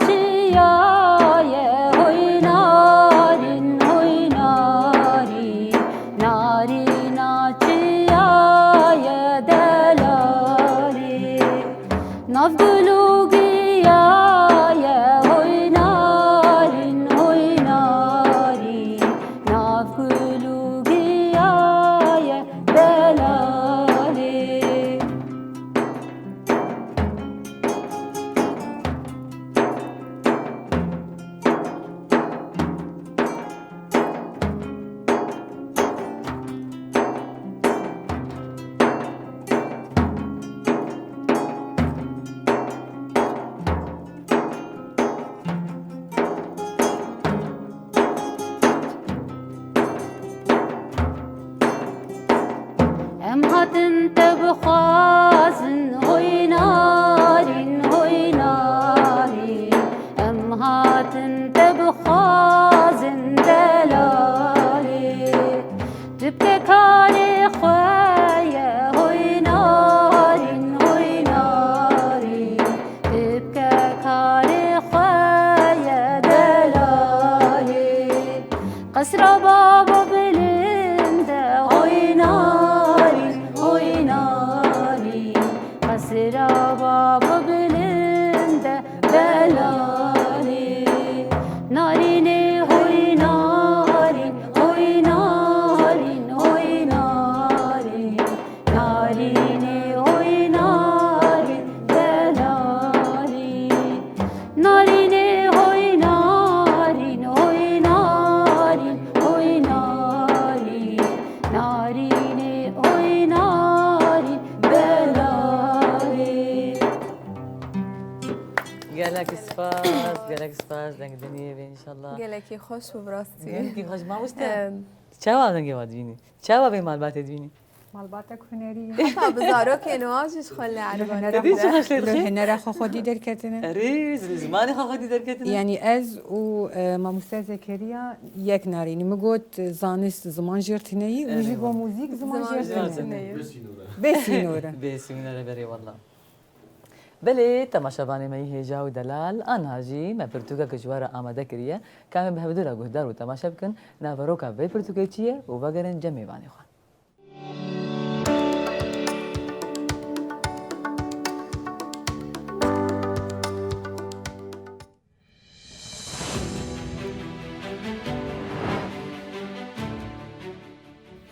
Çiyaye hoy narîn, hoy narîn, narîna çiyaye delalî. Nav gul û giyaye hoy narîn, hoy narîn, nav gul û giyaye delalî. Em hatin te bixwazin, hoy narîn, hoy narîn. Em hatin te bixwazin delalî. Tu bike karê xwe ye, hoy narîn, hoy narîn. Tu bike karê xwe ye delalî. Qesra baba bilind e, hoy narîn, hoy narîn. Qesra baba bilind e, delalî. Narînê hoy narîn, hoy narîn, hoy narîn. Narînê hoy narîn, delalî. Narînê hoy narîn, hoy narîn, hoy narîn. Narînê hoy narîn, delalî. Gelek spas, gelek spas, deng diniyê ve inşallah. Gelekî xweş bû bi rastî. Gelekî xweş, mamoste. Em. Çawa dengê wa dibînî? Çawa vê malbatê dibînî? Malbatek hunerî. Heta bi zarokên wan jî ji xwe li Li ervan hunera Te dî çi xwe, xweş lê li dixî? hunera xwe xwedî derketine. Erê, li zimanê xwe xwedî derketine. Yanî ez û, e, mamoste Zekeriya yek narînî. Min got, zanist ziman jêr tune yî, wî jî Erê, got wala. muzîk ziman Ziman jêr jêr tune. tune yî. Bê sînor e. Bê sînor e, berê wala. Belê, temaşevanê me yî hêja û delal, aniha jî me pirtûkek ji we re amade kiriye. Ka em ê bi hevdu re guhdar û temaşe bikin, naveroka vê pirtûkê çi ye û vegerin cem mêvanê xwe.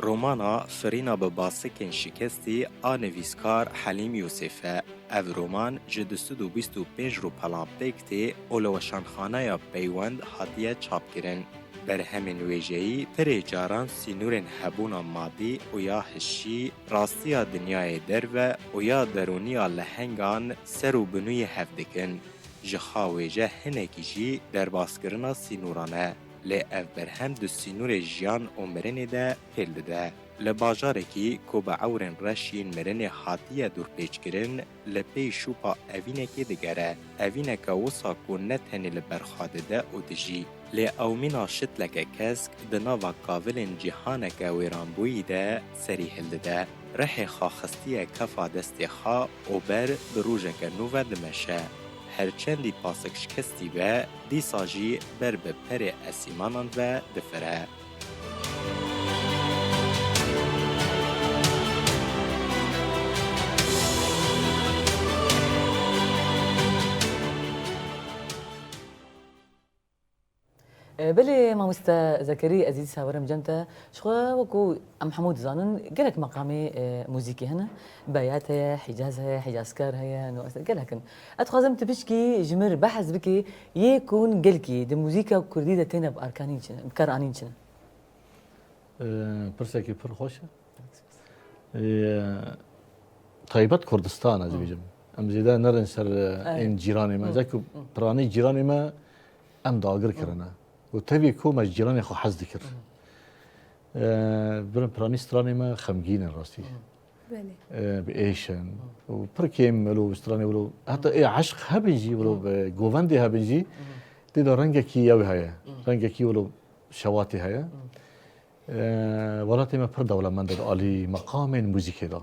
Romana Firîna bi basikên şikestî a nivîskar Helîm Yûsif e. Ev roman ji du sed û bîst û pênc rûpela pêk tê û li weşanxaneya Peywend hatiye çapkirin. Berhemên wêjeyî pirê caran sînorên hebûna madî û ya hişî, rastiya dinyayê derve û ya derûniya lehengan ser û binûyê hev dikin. Ji xwe wêje hinekî jî derbaskirina sînoran e. Lê ev berhem di sînorê jiyan û mirinê de pêl dide. Li bajarekî ku bi ewrên reş yên mirinê hatiye dûrpêçkirin, li pey şûpa evînekê digere. Evîneke wisa ku ne tenê li ber xwe dide û dijî. Lê ew mîna şitleke kesk di nava kavilên cîhaneke wêranbûyî de serî hildide. Rihê xwe xistiye kefa destê xwe û ber bi rojeke nû ve dimeşe. Her çendî pasik şikestî be, dîsa jî ber bi perê esîmanan ve difire. E, belê, mamoste Zekerî, ez ê dîsa werim cem te. Ji xwe wekû em hemû dizanin, gelek meqamê, e, muzîkê hene. Beyat heye, Hicaz heye, Hicazkar heye, Nuwas heye, gelek in. Ez dixwazim tu pişkî ji min re behs bikî, yê ku hûn gelkî di muzîka kurdî de têne bi arkanîn çi ne, bi kar anîn çi ne? E, pirsekî pir xweş e. E, taybet Kurdistan, ez Hı. dibêjim. Em zêde nerin ser, e, Evet. ên cîranê me. Hı. Zek ku Hı. piranî cîranê me em dagir Hı. kirine. Û tevî ku me ji cîranê xwe hez dikir. Hı. E, birin piranî stranê me xemgîn in rastî. Hı. Belê. E, bi êş in. Hı. Û pir kêm wilo stranê wilo. Heta Hı. ê eşq hebin jî wilo Hı. bi govendê hebin jî. Hı. Tê de rengekî ew heye. Hı. Rengekî wilo şewatê heye. Hı. E, welatê me pir dewlemend e di alî meqamên muzîkê de.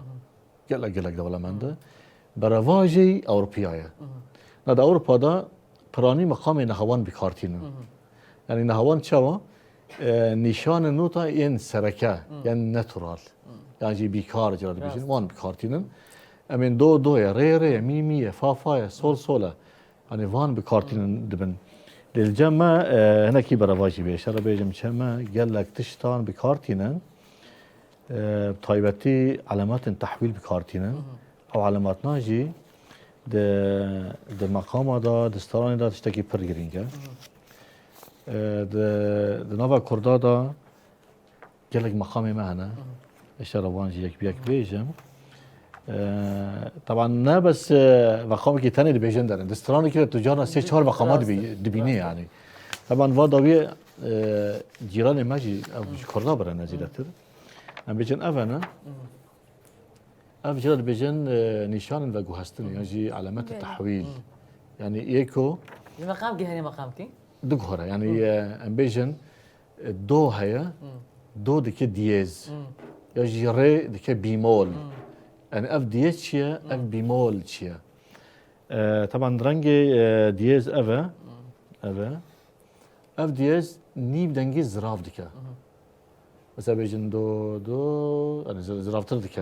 Gelek, gelek dewlemend e. Berevajê Ewropiya ye. Na di Ewropa de Piranî meqamê nehewan bi kar tînin. Yanî nehewan çawa? E, nîşanên nota yên sereke, yên natural. Yan jî bîkar cara dibêjin, wan bi kar tînin. Em ên do do ye, rê rê ye, mî mî ye, fa fa ye, sol sol e. Yanî van bi kar tînin dibin. Lê li cem me, e, hinekî berevajî bê. Şere bêjim çi me, gelek tiştan bi kar tînin. E, taybetî elematên tehwîl bi kar tînin. Ew elematna jî di, di meqama de, di stranê de tiştekî pir girîng e. E, di, di nava Kurda de gelek meqamê me hene. Eşara wan jî yek bi yek bêjim. E, taban ne bes, e, meqamekî tenê dibêjin derin. Di stranekî de tu carna sê çar meqama dibî-, dibînî yanî. Taban va dawiyê, e, cîranê me jî ev ji Kurda bire ne zêdetir. Em bêjin ev hene. Ev jî dibêjin, e, nîşanên veguhestinê yan jî elamete Belê. Tehwîl. Yanî yê ku Ji meqamkî herê meqamkî? Diguhere. Yanî, e, em bêjin, e, do heye, do dike diyêz. Ya jî rê dike bîmol. Yanî ev diyêz çi ye, ev bîmol çi ye? E, taban rengê, e, diyêz ev e. Ev e. Ev diyêz nîv dengê zirav dike. Mesela bêjin do, do, yani zir-, ziravtir dike.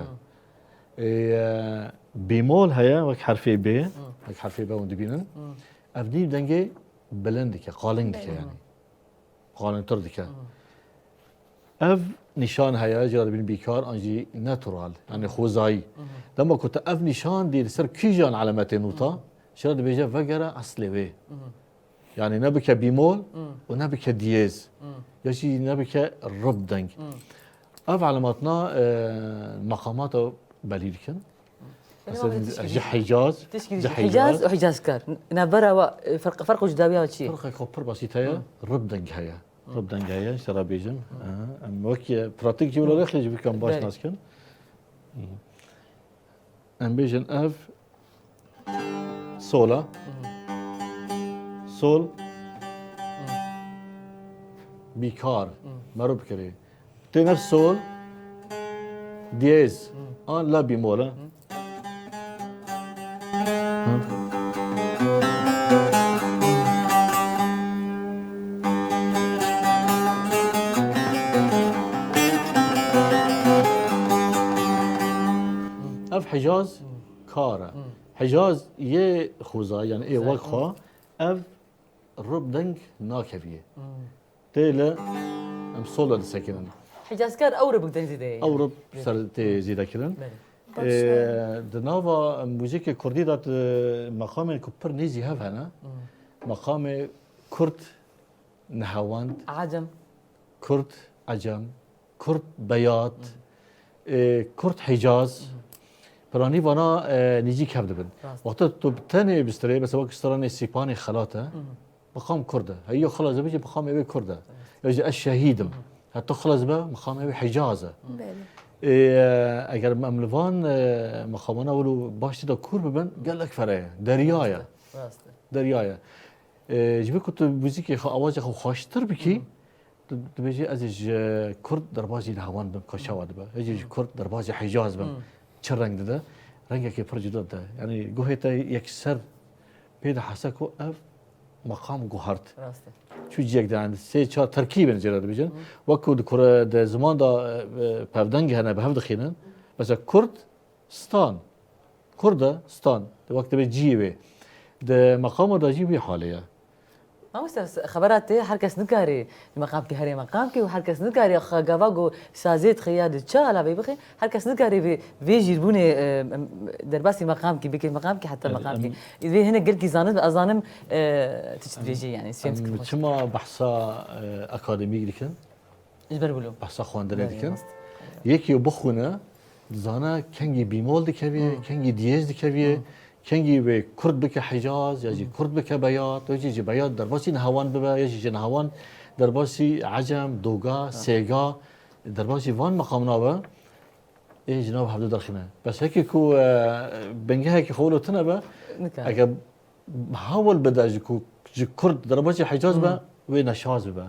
Ê, e, bîmol heye, wek herfê B, wek herfê B hûn dibînin. Ev nîv dengê bilind dike, qalin dike Belê. Yani. Qalintir dike. Ev nîşan heye, jî dibîn bîkar, an jî natural, yani xwezayî. Dema ku tu ev nîşan dî li ser kîjan elemetê nota, şira dibêje vegere eslê wê. Yani ne bike bîmol û ne bike diyêz. Ya jî ne bike rib deng. Ev elematna, e, meqamata belî dikin. Mesela, ji Hicaz, Tişkî ji ji Hicaz. Hicaz û Hicazkar. Navbera wa, e, ferq, ferq û cudawiya wa çi ye? Ferqek xwe pir basît heye, rib deng heye. Rib deng heye, şira bêjim. Aha, em wek, e, pratik jî wilo rêxê jî bikin baş Belê. Nas kin. Em bêjin ev sol e. Sol. Bîkar. Mero bikirê. Têne sol. Diyêz. A la bîmol e. Ev Hicaz kar e. Hicaz yê xwezayî, yani ê wek xwe, ev rib deng nakeviyê. Tê li em sol de disekinin. Hicazkar ew rib deng zêde ye. Ew rib ser tê zêde kirin. Belê. Ee, di nava muzîkê kurdî de tu meqamên ku pir nêzî hev hene. Meqamê kurd nehewand. Acem. Kurd ecem. Kurd beyat. Ee, kurd hicaz. Piranî vana, e, nêzîk hev dibin. Rast. Wexta tu bi tenê bistirê, mesela wek stranê Sîpanê Xelat e. Meqam kurd e. Heyî xelas dibêje meqamê wê kurd e. Ya jî ez şehîd im. Heta xelas be meqamê wê hicaz e. Belê. Ê, eger em li van, e, meqamana wilo baş tê de kûr bibin, gelek fere ye. Derya ye. Rast e. Derya ye. Ê, ji ber ku tu muzîkê xwe, awazê xwe xweştir bikî, tu dibêjî ez ê ji kurd derbazî nehewan bim, ka çawa dibe. Ez ê ji kurd derbazî hicaz bim. Çi reng dide? Rengekê pir cuda dide. Yanî guhê te yekser pê de hese ku ev meqam guhert. Rast e. Çû ciyek de, yani sê çar terkîbên jê re dibêjin. Wek ku di kure, di ziman de, e, e, pevdeng hene, bi hev dixînin. Mesela kurd, stan. Kurd e, stan. Di wek dibe ciyê wê. Di meqama de jî wî halê ye. Mamoste, xebera te, her kes nikarê meqamkî herê meqamkî û her kes nikarê xwe gava ku sazê dixe ya di çi alavê bixe, her kes nikarê vê, vê jîrbûnê, e, em, derbasî meqamkî bike, meqamkî heta Em, meqamkî. em, Vê hinek gelkî zanin, ez zanim, e, tu çi dibêjî, yani, siyem Em, dikim. Çima behsa, e, akademîk dikin? Ji ber wilo. Behsa xwendinê Belê, dikin. Rast. Yekî bixwine, dizane kengî bîmol dikevî, kengî diyêz dikevî, kengî wê kurd bike hicaz, ya jî kurd bike beyat, ya jî ji beyat derbasî nehewan bibe, ya jî ji nehewan derbasî ecem, doga, sêga, derbasî van meqamna be, ê ji nav hevdu derxîne. Bes hekî ku, e, bingehekî xwe wilo tune be, Nikare. Eger Hawil bide ji ku, ji kurd derbasî hicaz be, wê neşaz bibe.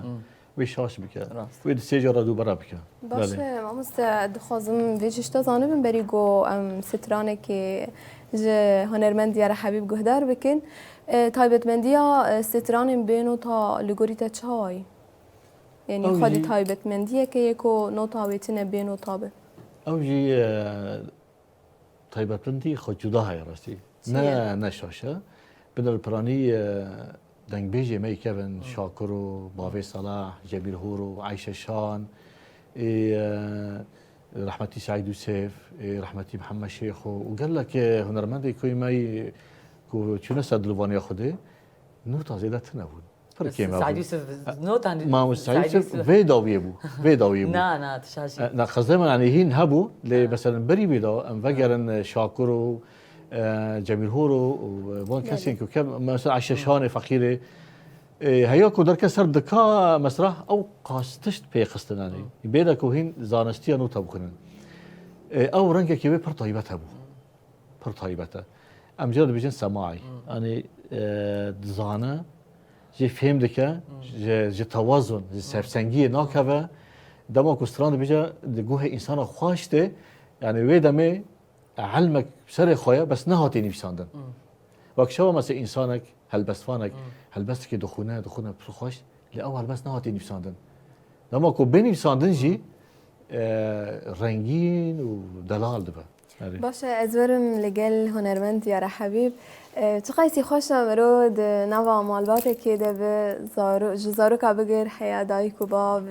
Wê şaş bike. Rast. Wê di sê cara dubara bike. Baş Belê. E, mamoste, dixwazim vê ji te zanibim berî ku em stranekê ji hunermend Diyar Habîb guhdar bikin. E, taybetmendiya, e, stranên bê nota li gorî te çawa ye? Yanî Ew xwedî jî taybetmendiyeke ye ku nota wê tune bê nota be. Ew jî, e, taybetmendî xwe cuda heye rastî. Çi Ne, ye? ne şaş e. Binir piranî, e, dengbêjê me yê kevin Şakiro, Bavê Salah, Cemîl Horo, Ayşe Şan, ê, e, rehmetî Seîd Yûsef, ê, rehmetî Mihemed Şêxo û gelek, e, hunermendê ku me yê ku çûne ser dilovanîya Xwedê, nota zêde tune bûn. Pir kêm hebû. Seîd Yûsif notan Mamoste Seîd Yûsif Yûsif. vê dawiyê bû. Vê dawiyê bû. Na, na, tu şaş î. E, na, qesdê min, yanî hîn hebû, lê Ha. mesela berî vê daw em vegerin, e, Şakir û, e, Cemîl Hor û, û, e, van Belê. kesên ku kem, mesela Ayşe Şanê feqîrê, e, heya ku derke ser dika mesrah, ew qas tişt pê xistin, yanî. Bêde ku hîn zanistiya nota bixwînin. E, ew rengekî wê pir taybet hebû. Pir taybet e. Em jê re dibêjin semaî. Yanî, e, dizane, jê fêm dike, ji, ji tewazun, ji sevsengiyê nakeve. Dema ku stran dibêje, di guhê însana xweş tê, yanî wê demê ilmek serê xwe ye, bes nehatiye nivîsandin. Wek şewa mesela însanek, helbestvanek, helbestekê dixwîne, dixwîne pir xweş, lê ew helbest nehatiye nivîsandin. Dema ku bê nivîsandin jî, e, rengîn û delal dibe. Erê. Baş e, ez werim li gel hunermend Diyara Hebîb. E, çiqasî xweş e miro di nava malbatekê de be, zaro-, ji zaroka bigir heya dayik û bav,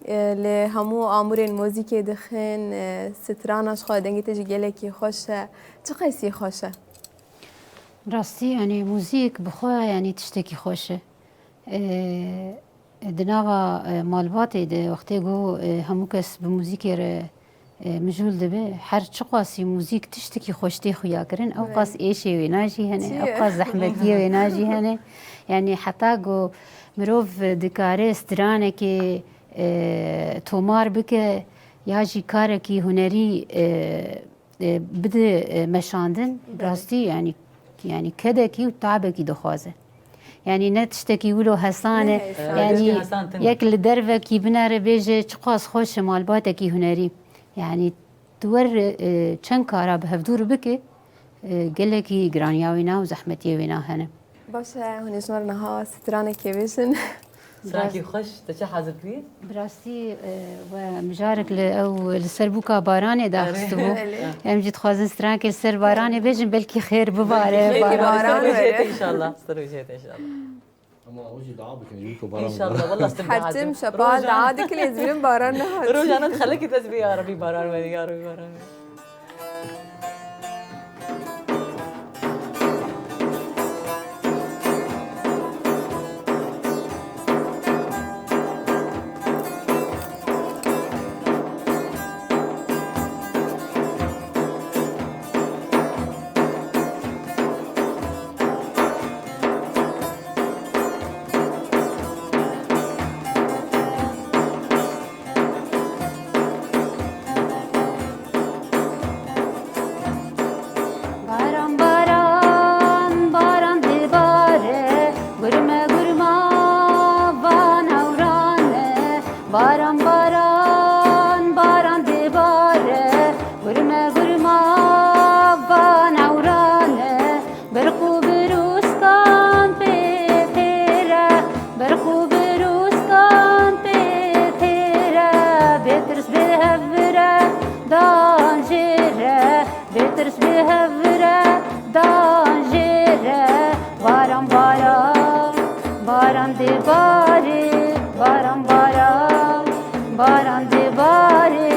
e, li hemû amûrên muzîkê dixin, e, strana ji xwe dengê te jî gelekî xweş e. Çiqasî xweş e? Rastî, yanî muzîk bi xwe, yanî tiştekî xweş e. E, di nava, e, malbatê de wextê ku, e, hemû kes bi muzîkê re, e, mijûl dibe, her çiqasî muzîk tiştekî xweş tê xuya kirin, ew Evet. qas êşê wêna jî hene, Çi ew ye? qas zehmetiyê wêna jî hene. Yanî heta ku mirov dikare stranekê, e, tomar bike ya jî karekî hunerî, e, e, bide, e, meşandin, Belê. rastî, yanî, yanî kedekî û tabekî dixwaze. Yanî ne tiştekî wilo hesan e, Ne hesan. yanî Tiştekî hesan tune. yek li dervekî binere bêje çiqas xweş e malbatekî hunerî. Yanî tu wer, e, çend kara bi hevdûr bike, e, gelekî giraniya wêna û zehmetiyê wêna hene. Baş e, hûn ê ji me re niha stranekê bêjin. Strankî xweş, te çi hazir kirî? Bi rastî, e, we mijarek li ew, li ser bûka baranê daxistibû. Erê. Em jî dixwazin strankê li ser baranê bêjin, belkî xêr bibare. Belkî xêr Belkî bibare, baran ser were. Înşallah, ser wêjeyê înşallah. Ama ew jî dua bikin, ji bo ku baran Înşallah, bibare. Wallah, siz Her dua tim dikin. şepa Rojan- dua dikin, ez bilim baran nehat. Rojana xelekî dest bi ya Rabî baran were, ya Rabî baran were. Baran, baran, baran dibare, gurme gurma van hewran e. Baran, baran, baran dibare, gurme gurma van hewran e. Birq û birûskan pê têr e, birq û birûskan pê têr e, bê tirs bê hev vir e, dan jê re, bê tirs bê hev vir e, dan jê re. Baran, baran, baran dê barê, baran, baran, baran dê barê.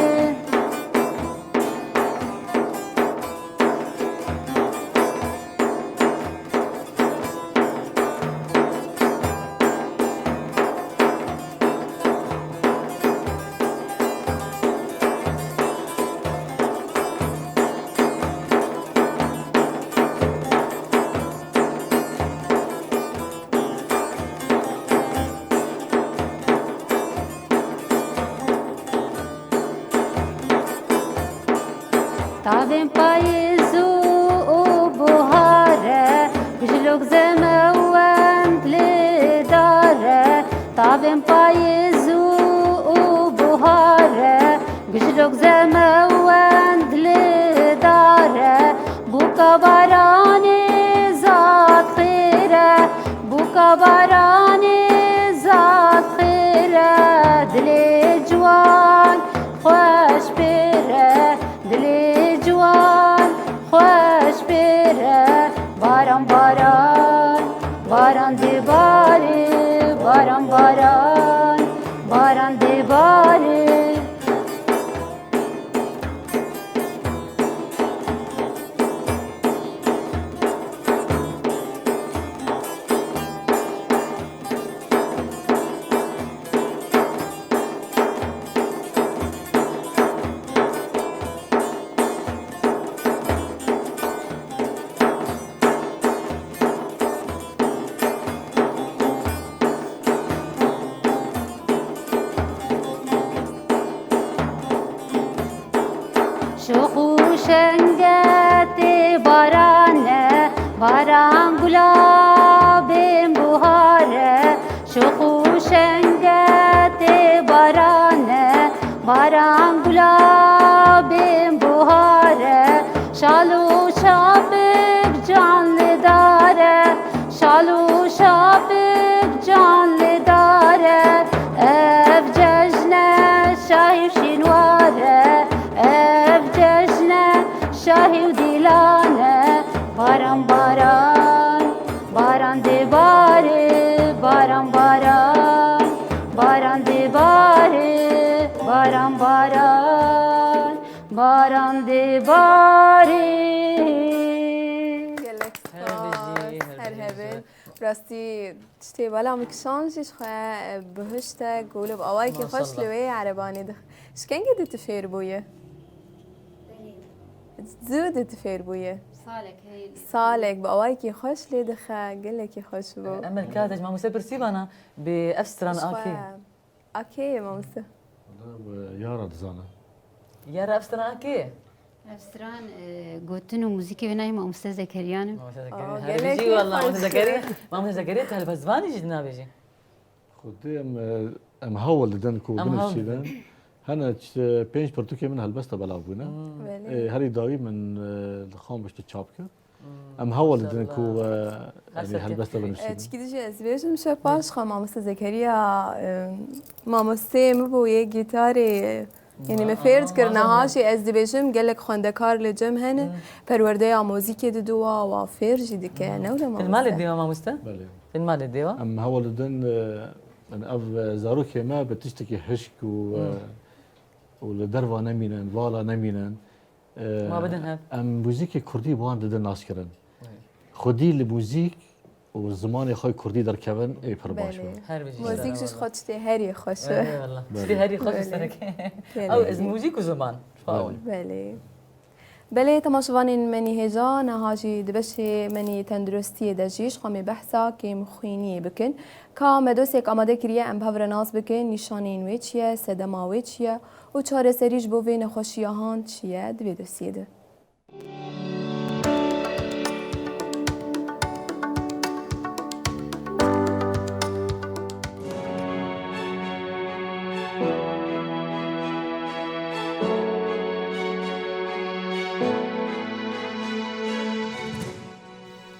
Tavên payîz û, û buhar e, bijlok zemewend lê dar e. Tavên payîz û, û buhar e, bijlok zemewend lê dar e. Bûka baranê zad xêr e, Baranê zaf xêr e, dilê ciwan xweş pêr e, dilê ciwan xweş pêr e. Baran, baran, baran dê barê, baran, baran, baran dê barê. Şox û şengetê baran e, baran gulabên buhar e. Şox û şengetê baran e, baran gulabên buhar e. Şal û şapik can lê dar e, şal û şapik can lê dar e. Ev cejne şahî û şînwar e, ev cejne şahî û dîlan e. Baran, baran, baran dê barê, baran, baran, baran dê barê, baran, baran, baran dê barê. Gelek Her spas, bijî, her her bijî. Hebin. Rastî tiştê bela min kişand jî ji xwe, e, bihişt e, ku li bi awayekî xweş Maşallah. Li wê erebanê dix. Ji kengê de tu fêr bûye? Zû de tu fêr bûye? Salek, hey. Salek, bi awayekî xweş lê dixe, gelekî xweş bû. Em li ka te ji mamoste pirsî vana, bi ev stran Ji xwe. Akê. Akê ye, mamoste? Wala, e, yara dizana. Yara ev stran akê ye? Ev stran, e, gotin û muzîkê wê nayê mamoste Zekeriya ne. Mamoste Zekeriya. Aa, her gelek bijî, wala, mamoste Zekeriya. Mamoste Zekeriya, tu helbestvanî jî dinavêjî. Xwedê em, e, em hewl didin ku Em hewl binivîsînin. Didin. Hene çi pênc pirtûkê min helbeste belav bûne. Hmm. Belê. E, herî dawî min, e, li Xanbiştê çap kir. Hmm. Em hewl didin ku, Maşallah. E, Her yanî serkê. Helbeste binivîsînin. E, çikî dijî ez dibêjim, şev paş xwe mamoste Zekeriya, e, mamosteyê min bû yê gîtarê, e, yanî me fêr dikir, niha jî ez dibêjim gelek xwendekar li cem hene, Hmm. Perwerdeya muzîkê didû wa, wa fêr jî dike, Hmm. ne wile mamoste? Li malê dê wa mamoste? Belê. Li malê dê wa? Em hewl didin, e, yani ev, e, zarokê me bi tiştekî hişk û, e, Hmm. û li derva nemînin, vala nemînin. E, Ma bidin hev. Em muzîkê kurdî bi wan didin naskirin. Evet. Xwedî li muzîk û zimanê xwe kurdî derkevin, ê pir baş Belê. Be. Her bijî Muzîk jî ji xwe tiştê herî xweş e. Eyvallah. Belê. Tiştê herî xweş Belê. Serek. Gelê. Ew ez muzîk û ziman. Belê. Belê. Belê, temaşevanên menî hêja, niha jî di beşê menî tenduristiyê de jî ji xwe mê behsa kêmxwîniyê bikin. Ka me dosek amade kiriye, em bi hev re nas bikin, nîşanên wê çi ye, sedema wê çi ye û çareserî ji bo vê nexweşiya han çi ye di vê dosiyê de.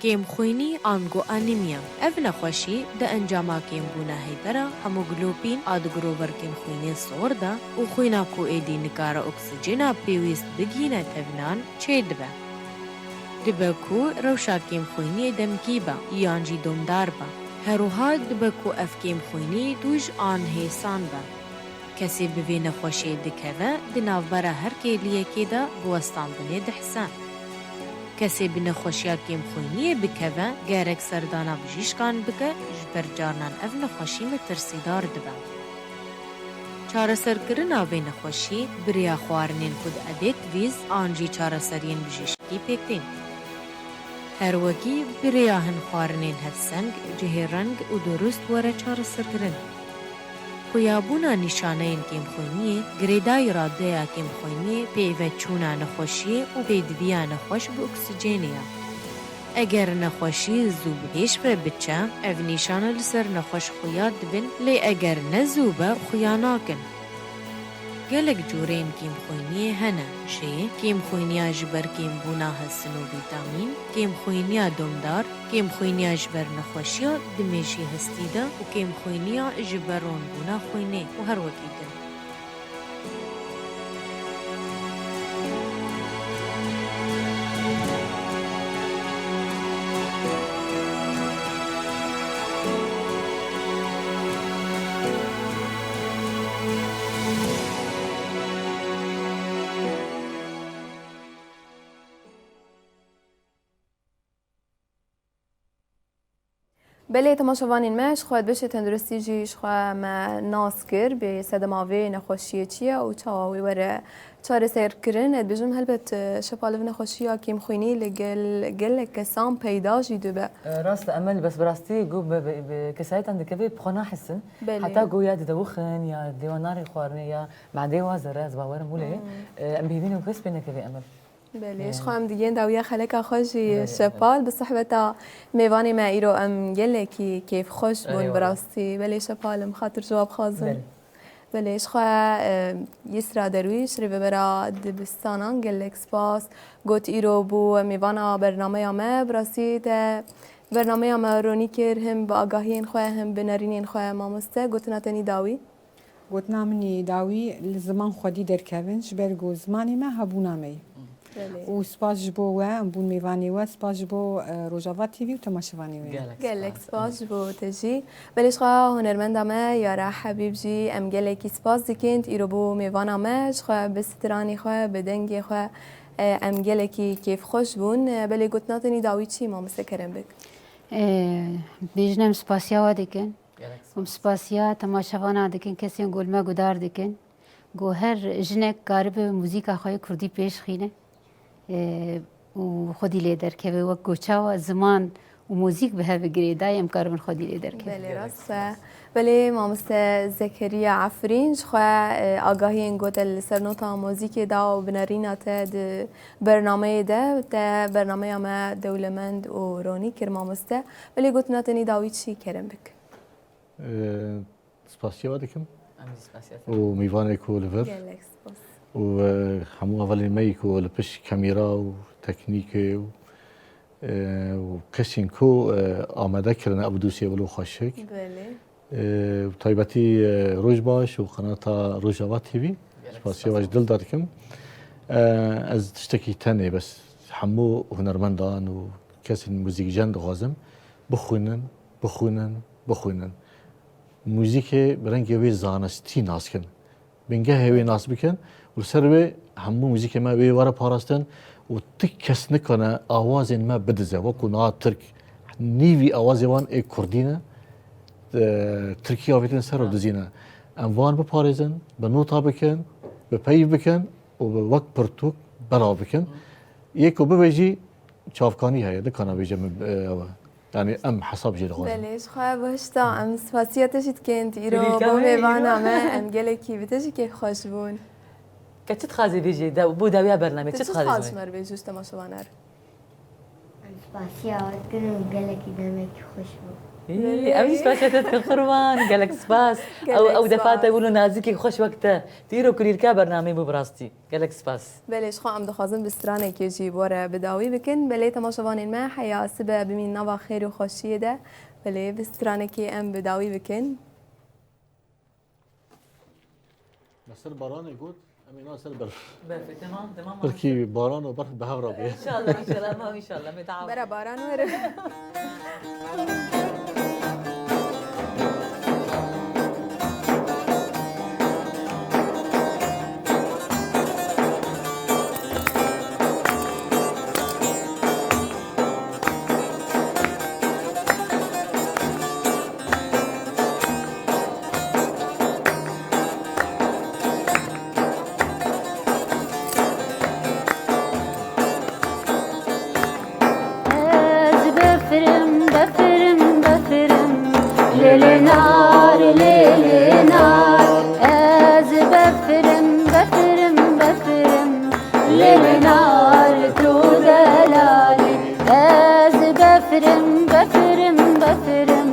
Kêmxwînî ango anîmya. Ev nexweşî di encama kêmbûna hêdera hemoglobîn a di girover kêmxwîniyên siwir de û xwîna ku êdî nikare oksîjena pêwîst bigihîne tevinan çêdibe. Dibe ku rewşa kêmxwîniyê demkî be yan jî domdar be. Her wiha dibe ku ev kêmxwînî tûj an hêsan be. Kesê bi vê nexweşiyê dikeve, di navbera her kêliyekê de bi westandinê dihise. Kesê bi nexweşiya kêmxwîniyê bikeve, gerek serdana bijîşkan bike, ji ber carinan ev nexweşî metirsîdar dibe. Çareserkirina vê nexweşî bi rêya xwarinên ku di edêt vîz an jî çareseriyên bijîşkî pêk tên. Her wekî bi rêya hin xwarinên hevseng, cihê reng û durust were çareserkirin. Xuyabûna nîşaneyên kêmxwîniyê, girêdayî radeya kêmxwîniyê, pêveçûna nexweşiyê û pêdiviya nexweş bi oksîjenê ye. Eger nexweşî zû bi hêş ve biçe, ev nîşane li ser nexweş xuya dibin, lê eger ne zû be, xuya nakin. Gelek cûrên kêmxwîniyê hene, jê kêmxwîniya ji ber kêmbûna hesin û vîtamîn, kêmxwîniya domdar, kêmxwîniya ji ber nexweşiya dimêjî hestî de û kêmxwîniya ji ber ronbûna xwînê û her wekî din. Belê temaşevanên me, ji xwe di beşê tenduristî jî ji xwe me nas kir, bê sedema vê nexweşiyê çi ye û çawa wê were çareserkirin. Ez dibêjim helbet, e, Şepal, ev nexweşiya kêmxwînî li gel, gelek kesan peyda jî dibe. E, rast e Emel, bes bi rastî ku bi, bi, bi kesayetan dikeve bi xwe nahisin. Belê. Heta ku ya didewixin ya dêwa narê xwarinê ya madê wa zere, ez bawerim wile. Hmm. E, em bihîvînin ku kes pê nekeve Emel. Belê, ji xwe em digihên dawiya xeleka xwe jî. Belê. Şepal, bi sohbeta mêvanê me îro em gelekî kêfxweş bûn. Erê, bi wele. Rastî. Belê Şepal, em xatir cewab xwazin. Belê. Belê, ji xwe, e, Yisra Derwîş, rêvebera dibistanan, gelek spas. Got îro bû mêvana bernameya me. Bi rastî te bernameya me ronî kir, him bi agahiyên xwe, him bi nerînên xwe mamoste. Gotina te nî dawî. Gotina min î dawî, li ziman xwedî derkevin, ji ber ku zimanê me hebûna me ye. Belê. Û spas ji bo we, em bûn mêvanê we, spas ji bo, e, Rojava T V û temaşevanê we. Gelek spas. Gelek spas ji bo te jî. Belê ji xwe hunermenda me Yara Hebîb jî em gelekî spas dikin, îro bû mêvana me, ji xwe bi stranê xwe, bi dengê xwe, e, em gelekî kêfxweş bûn. E, belê gotina te nî dawî çi, mamoste kerem bik? E, bêjin em spasiya we dikin. Gelek spas. Hûn spasiya temaşevana dikin, kesên ku li me guhdar dikin. Ku her jinek karibe muzîka xwe yê kurdî pêş xîne, e, û xwedî lê derkeve. Wek ku çawa ziman û muzîk bi hev ve girêdayî, em karibin xwedî lê derkevin. Belê, rast e. Belê, mamoste Zekeriya Efrîn, ji xwe, e, agahiyên ku te li ser nota muzîkê da û bi nerîna te di bernameyê de, te bernameya me dewlemend û ronî kir, mamoste. Belê, gotina te nî dawî çi, kerem bik? Ee, spasiya we dikim. Em jî spasiya te. Û mêvanê ku li vir. Gelek spas. Û, e, hemû hevalên me yî ku li pişt kamera û teknîkê û, e, û kesên ku, e, amade kirine ev dosye wilo xweşik. Belê. E, û taybetî, e, Rojbaş û qenata Rojava T V. Gelek spasiya we ji dil de dikim. E, ez tiştekî tenê bes hemû hunermendan û kesên muzîkjen dixwazim bixwînin, bixwînin, bixwînin. Muzîkê bi rengê wê zanistî nas kin. Bingehê wê nas bikin û li ser wê hemû muzîkê me wê were parastin û tu kes nikane awazên me bidize. Wekû niha Tirk, nîvî awazê wan ê Kurdî ne, e, Tirkî avêtin ser û dizîne. Em van biparêzin, bi nota bikin, bi peyv bikin û bi wek pirtûk belav bikin. Yê ku bibe jî çavkanî heye, nikana bêje min, e, ew e. Yanî em hesab jê dixwazin. Belê, ji xwe behişta, em spasiya te jî dikin, tu îro bo mêvana me, em gelekî bi te jî kêfxweş bûn. Ke çi dixwazî bêjî, de, bo dawiya bernameyê, çi dixwazî bêjî? Ji me re bêjî, ji temaşevanan re. Em spasiya we dikin û gelekî demekî xweş bû. Hî, em jî spasiya te dikin, qurban, gelek spas. Ew, ew defa te wilo nazikî xweş wek te. Tu îro kulîlka bernameyê bû bi rastî. Gelek spas. Belê, ji xwe em dixwazin bi stranekê jî bi we re bi dawî bikin. Belê, temaşevanên me, heya sibe bimîn nava xêr û xweşiyê de. Belê, bi stranekê em bi dawî bikin. Me ser baranê got, em ê na ser berf. Berfê, temam, temam. Belkî baran û berf bi hev re bê. Înşallah, înşallah, ma înşallah. Bera baran were. Ez befirim, befirim, befirim, lê lê nar, lê lê nar. Ez befirim, befirim, befirim, lê lê nar, tu delalî. Ez befirim, befirim, befirim,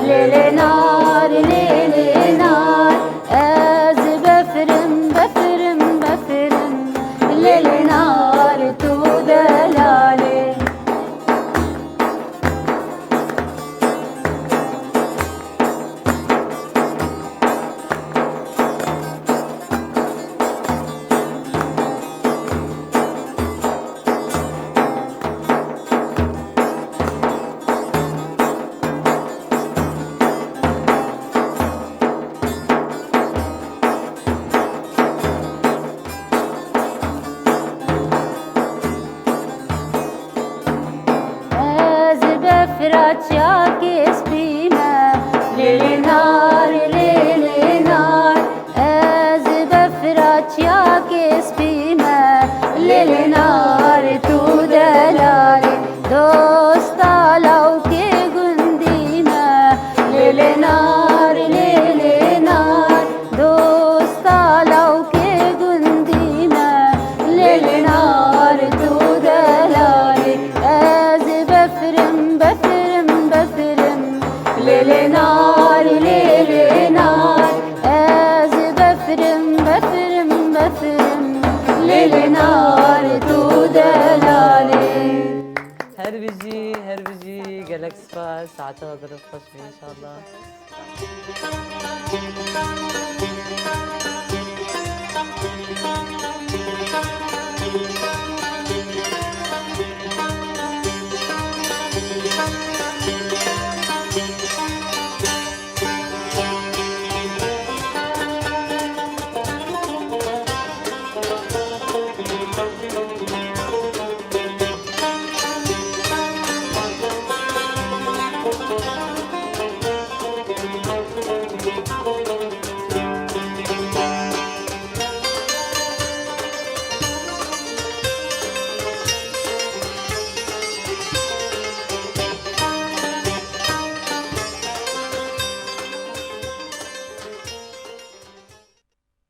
lê lê nar, lê lê nar. Ez befirim, befirim. Saete we gelek xweş be, înşallah.